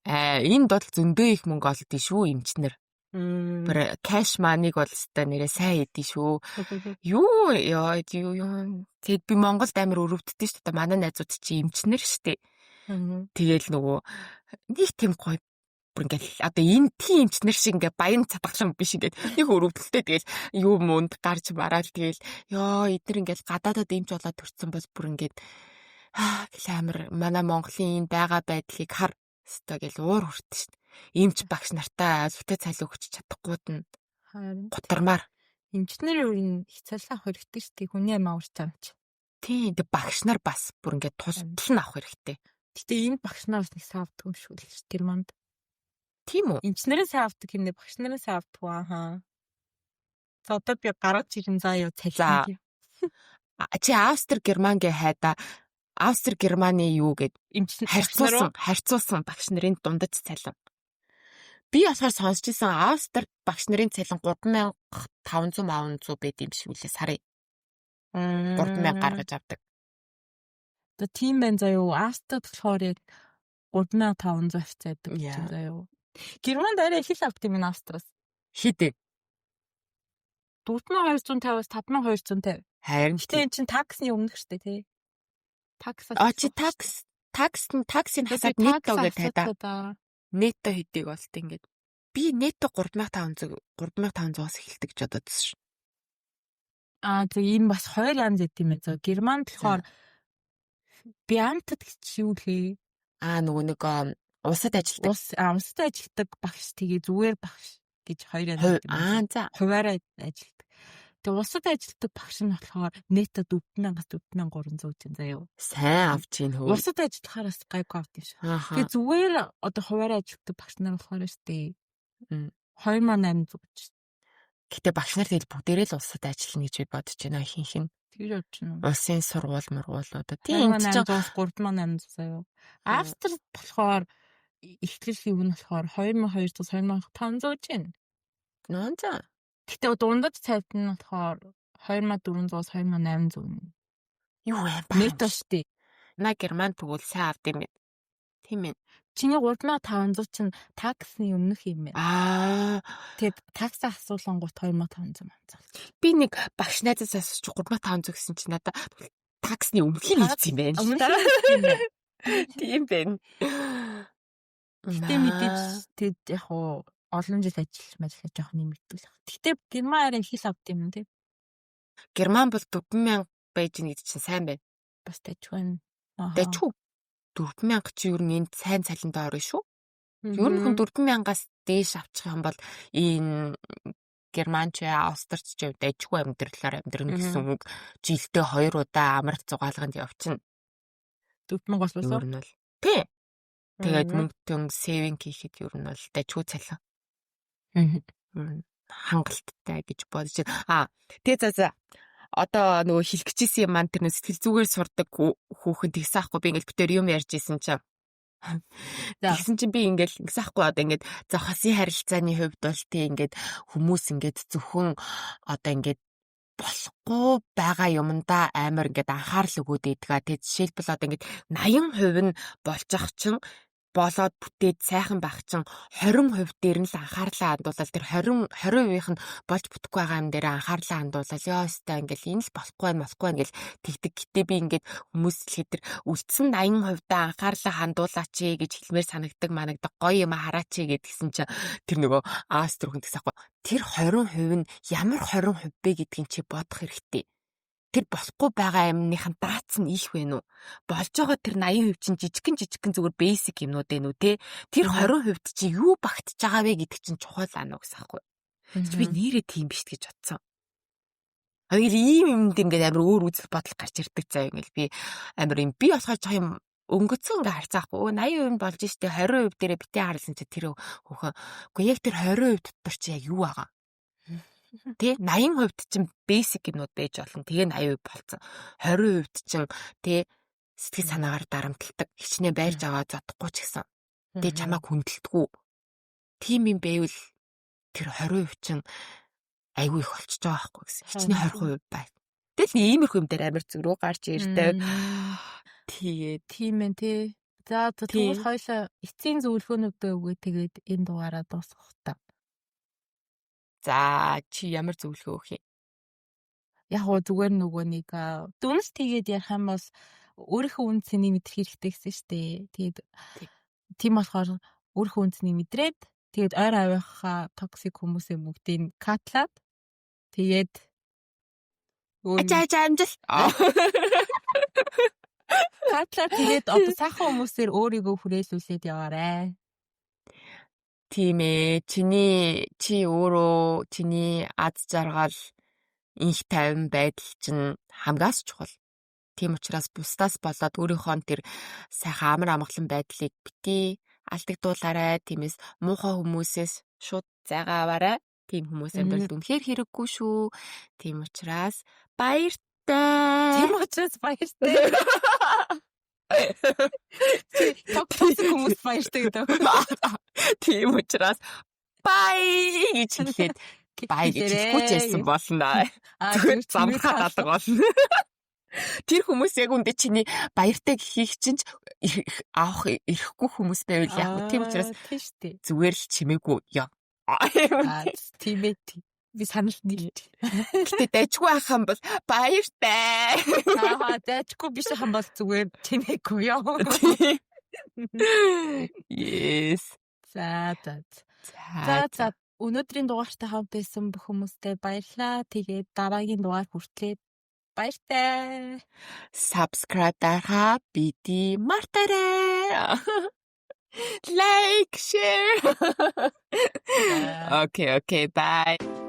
Аа, энд бол зөндөө их мөнгө олдсон шүү эмчнэр. Бүр cash money-г бол өстой нэрээ сайн хийдий шүү. Юу ёо, юу юу. Тэгэд би Монголд амар өрөвддөг шүү дээ. Манай найзууд чи эмчнэр шүү дээ. Тэгээл нөгөө нэг тийм гоё бүр ингээл одоо энэ тийм эмчнэр шиг ингээ баян цатгалан биш, ингээд нэг өрөвдөлтэй, тэгэл юу мөнд гарч мараал, тэгэл ёо, эднэр ингээл гадаадад эмч болоод төрсөн бол бүр ингээд гэл амар манай Монголын энэ байгаа байдлыг хар өстой гэл уур хүртэн шүү дээ. Эмч багш нартай өлегтэй цалин өгч чадахгүйд нь гутармаар. Эмчнэр ер нь их цалин авах хэрэгтэй шүү дээ. Хүний амь аварч байгаа юм чи. Тийм, тэг багш нар бас бүр ингээд тусдал нь авах хэрэгтэй. Гэтэ энэ багш нар бас нэг сайн авдаг юм шүү л Германд. Тийм үү? Эмчнэрээ сайн авдаг юм нэ, багш нарын сайн авдаг аа. За, одоо би гаргаж ирэн заа юу цалин. Чи Австри Герман гэ хайда, Австри Германы юу гэд харьцуулсан багш нарын дундаж цалин. Би болохоор сонсч ирсэн, Австри багш нарын цалин 3500 500 байд юм шиг үлээ сарын. 3000 гаргаж авдаг. Одоо тийм байна заа юу. Австрид болохоор яг 3500 авцаадаг гэж заа юу. Германд арай их л авд юм энэ Австраас. Хэд вэ? 4250-аас 5250. Харин Гэтэ эн чинь tax-ны өмнөх штэ, тий. Tax. А, чи tax нь tax-ыг хасаад netto гэж хайда. Netto хэдийг болт ингээд. Би netto 3500 3500-аас эхэлдэг гэж бодоодсон ш. Аа, зөв, ийм бас хоёр янз байд юм байна. Зөв, Германд болохоор Beamte гэж юу лээ? Аа, нөгөө нэг улсад ажилладаг. Улсад ажилладаг багш, тэгээ зүгээр багш гэж хоёр янз байд юм. Аа, за. Хувиараа ажилладаг. Тэгээ улсад ажилладаг багш нь болохоор netto 4000-аас 4300 гэж заяа. Сайн авч ийн хөө. Улсад ажиллахаар бас гайгүй авд юм шиг. Тэгээ зүгээр одоо хувиараа ажилладаг багш нар болохоор штэ 2800 гэж. Гэтэ багш нар тэгэл бүгдээрээ л улсад ажиллана гэж би бодож байна ихэнх нь. Тэгж бодож байна. Улсын сургууль мургуулуудаа. Тийм, 2800-аас 3800 заяа. Австрид болохоор эхлэл юу нь болохоор 2200 2500 гэж байна. Нөө за. Гэтэ дундад цалин нь болохоор 2400-аас 2800. Юу юм ба? Netto штэ. На, Герман тэгвэл сайн авд юм байна. Тийм ээ. Чиний 3500 чинь tax-ны өмнөх юм байна. Аа. Тэгээд tax-аа асуулангуут 2500 манцаа. Би нэг багш найзаас асууч 3500 гэсэн чинь надаа tax-ны өмнөхийг хэлсэн юм байна. Өмнөх юм байна. Тийм байна. Гэтэ мэдээж тэгэд яг уу олон жил ажиллаж ажиллаж жоох нэмэгдвэл. Гэтэ Герман арай их л авд юм, тий. Герман бол 4000 байж гин гэдэг чинь сайн байна. Бас дажгүй байна. Дажгүй. 4000 чи ер нь энд сайн цалинтай орно шүү. Ер нь хүн 4000-аас дээш авчих юм бол энэ Германч, Австрич ч дажгүй амьдралаар амьдрна гэсэн үг. Жилдээ хоёр удаа амралт зугаалганд явчихна. 4000 болов. Ер нь бол. Тий. Тэгээд мөнгө төн saving хийхэд ер нь бол дажгүй цалин. Хангалттай гэж бодож байна. Аа, тэгээ за. Одоо нөгөө хэлчихсэн юм маань тэр нөө сэтгэл зүгээр сурдаг хүүхэн тэгсэн ахгүй, би ингээл битэр юм ярьж исэн чинь. Тэгсэн чинь би ингээл ингэсэн ахгүй, одоо ингээд за хосын харилцааны хувьд бол тий ингээд хүмүүс ингээд зөвхөн одоо ингээд болохгүй байгаа юмдаа амар ингээд анхаарал өгөөд иддэг. Тэг жишээлбэл одоо ингээд 80% нь болж ах чинь Болоод бүтээд сайхан байх чинь 20% дээр нь л анхаарлаа хандуулаад, тэр 20 20%-ийнх нь болж бүтэхгүй байгаа юм дээр анхаарлаа хандуулаад, ёо ёстой, ингээл энэ л болохгүй байх, болохгүй байх гэл тэгдэг. Гэтэ би ингээд хүмүүс хэлэхэд тэр үлдсэн 80% та анхаарлаа хандуулаач гэж хэлмээр санагдаг манагдаг, гоё юм хараач гэдгсэн чинь тэр нөгөө аас төрхөн тэгсэн аахгүй. Тэр 20% нь ямар 20% бэ гэдгийг чи бодох хэрэгтэй. Тэр болохгүй байгаа юмныхан дац нь их вэ нү? Болж байгаа тэр 80% чинь жижигхэн жижигхэн зүгээр basic юмнууд ээ нү, те? Тэр 20% чи юу багтж байгаа вэ гэдэг чинь чухал аа нү гэсэн аахгүй. Би нэрээ тийм биш гэж бодсон. Ингээл ийм юмд ингээд амар өөр үзэл бодол гарч ирдэг заа. Ингээл би амар юм, би болохоор жоо юм өнгөцсөн ингээ харцаахгүй, 80% болж штэ, 20% дээрээ битээ харлсан чи тэр хөөхөн. Үгүй, яг тэр 20% дотор чи яг юу байгаа? Тэ, 80% чинь basic юмнууд байж болно. Тэгээ 80% болцсон. 20% чинь, тэ, сэтгэл санаагаар дарамталдаг. Хичнээн байрж аваа зодохгүй ч гэсэн. Тэгээ чамайг хүндэлдэггүй. Тийм юм байвал тэр 20% чинь айгүй их болчихж байгаа байхгүй гэсэн. Хичнээн 20% бай. Тэгэл иймэрхүү юм дээр амар зүрөө гарч ирдэг. Тэгээд Тийм ээ, тий. За, тэгвэл хоёлаа эцсийн зөвлөгөөнүүдээ өгөө, тэгээд энэ дугаараа дуусгах та. За, чи ямар зөвлөгөө өгөх юм? Яг гоо зүгээр нөгөө нэг дүнс тэгээд ярих юм бол өөрийнхөө үн цэнийг мэдрэх хэрэгтэй гэсэн шүү дээ. Тэгээд тийм болохоор өөрийнхөө үн цэнийг мэдрээд, тэгээд ойр авийнхаа toxic хүмүүсээ бүгдийг cut лаад, тэгээд Ачаа ачаа амжил. Cut лаад, тэгээд одоо сайхан хүмүүсээр өөрийгөө хүрээлүүлээд яваарай. Тийм ээ. Чиний, чи өөрөө, чиний аз жаргал, инх тайван байдал чинь хамгаас чухал. Тийм учраас бусдаас болоод өөрийнхөө тэр сайхан амар амгалан байдлыг битгий алдагдуулаарай. Тиймээс муухай хүмүүсээс шууд зайгаа аваарай. Тийм хүмүүс амьдралд үнэхээр хэрэггүй шүү. Тийм учраас баяртай. Тийм учраас баяртай. Toxic хүмүүс баяртай гэдэг. Тийм учраас bye гэж хэлээд, bye гэж хэлэхгүй ч байсан болно. Зүгээр замхаад алга болно. Тэр хүмүүс яг үндэ чиний баяртай гэхийг чинь авах ирэхгүй хүмүүс байвал яг тийм учраас Тийм шүү дээ. Зүгээр л чимээгүй яв. Аа, тийм ээ. Би санал нийлж. Гэтэ дайчгүй ах юм бол баяртай. Аа, дайчгүй биш ах юм бол зүгээр чимээгүй яв. Yes. За. За. Өнөөдрийн дугаартай хамт байсан бүх хүмүүстээ баярлалаа. Тэгээд дараагийн дугаар хүртлээ баяртай. Subscribe дарахаа битгий мартаарай. Like, share. Okay, bye.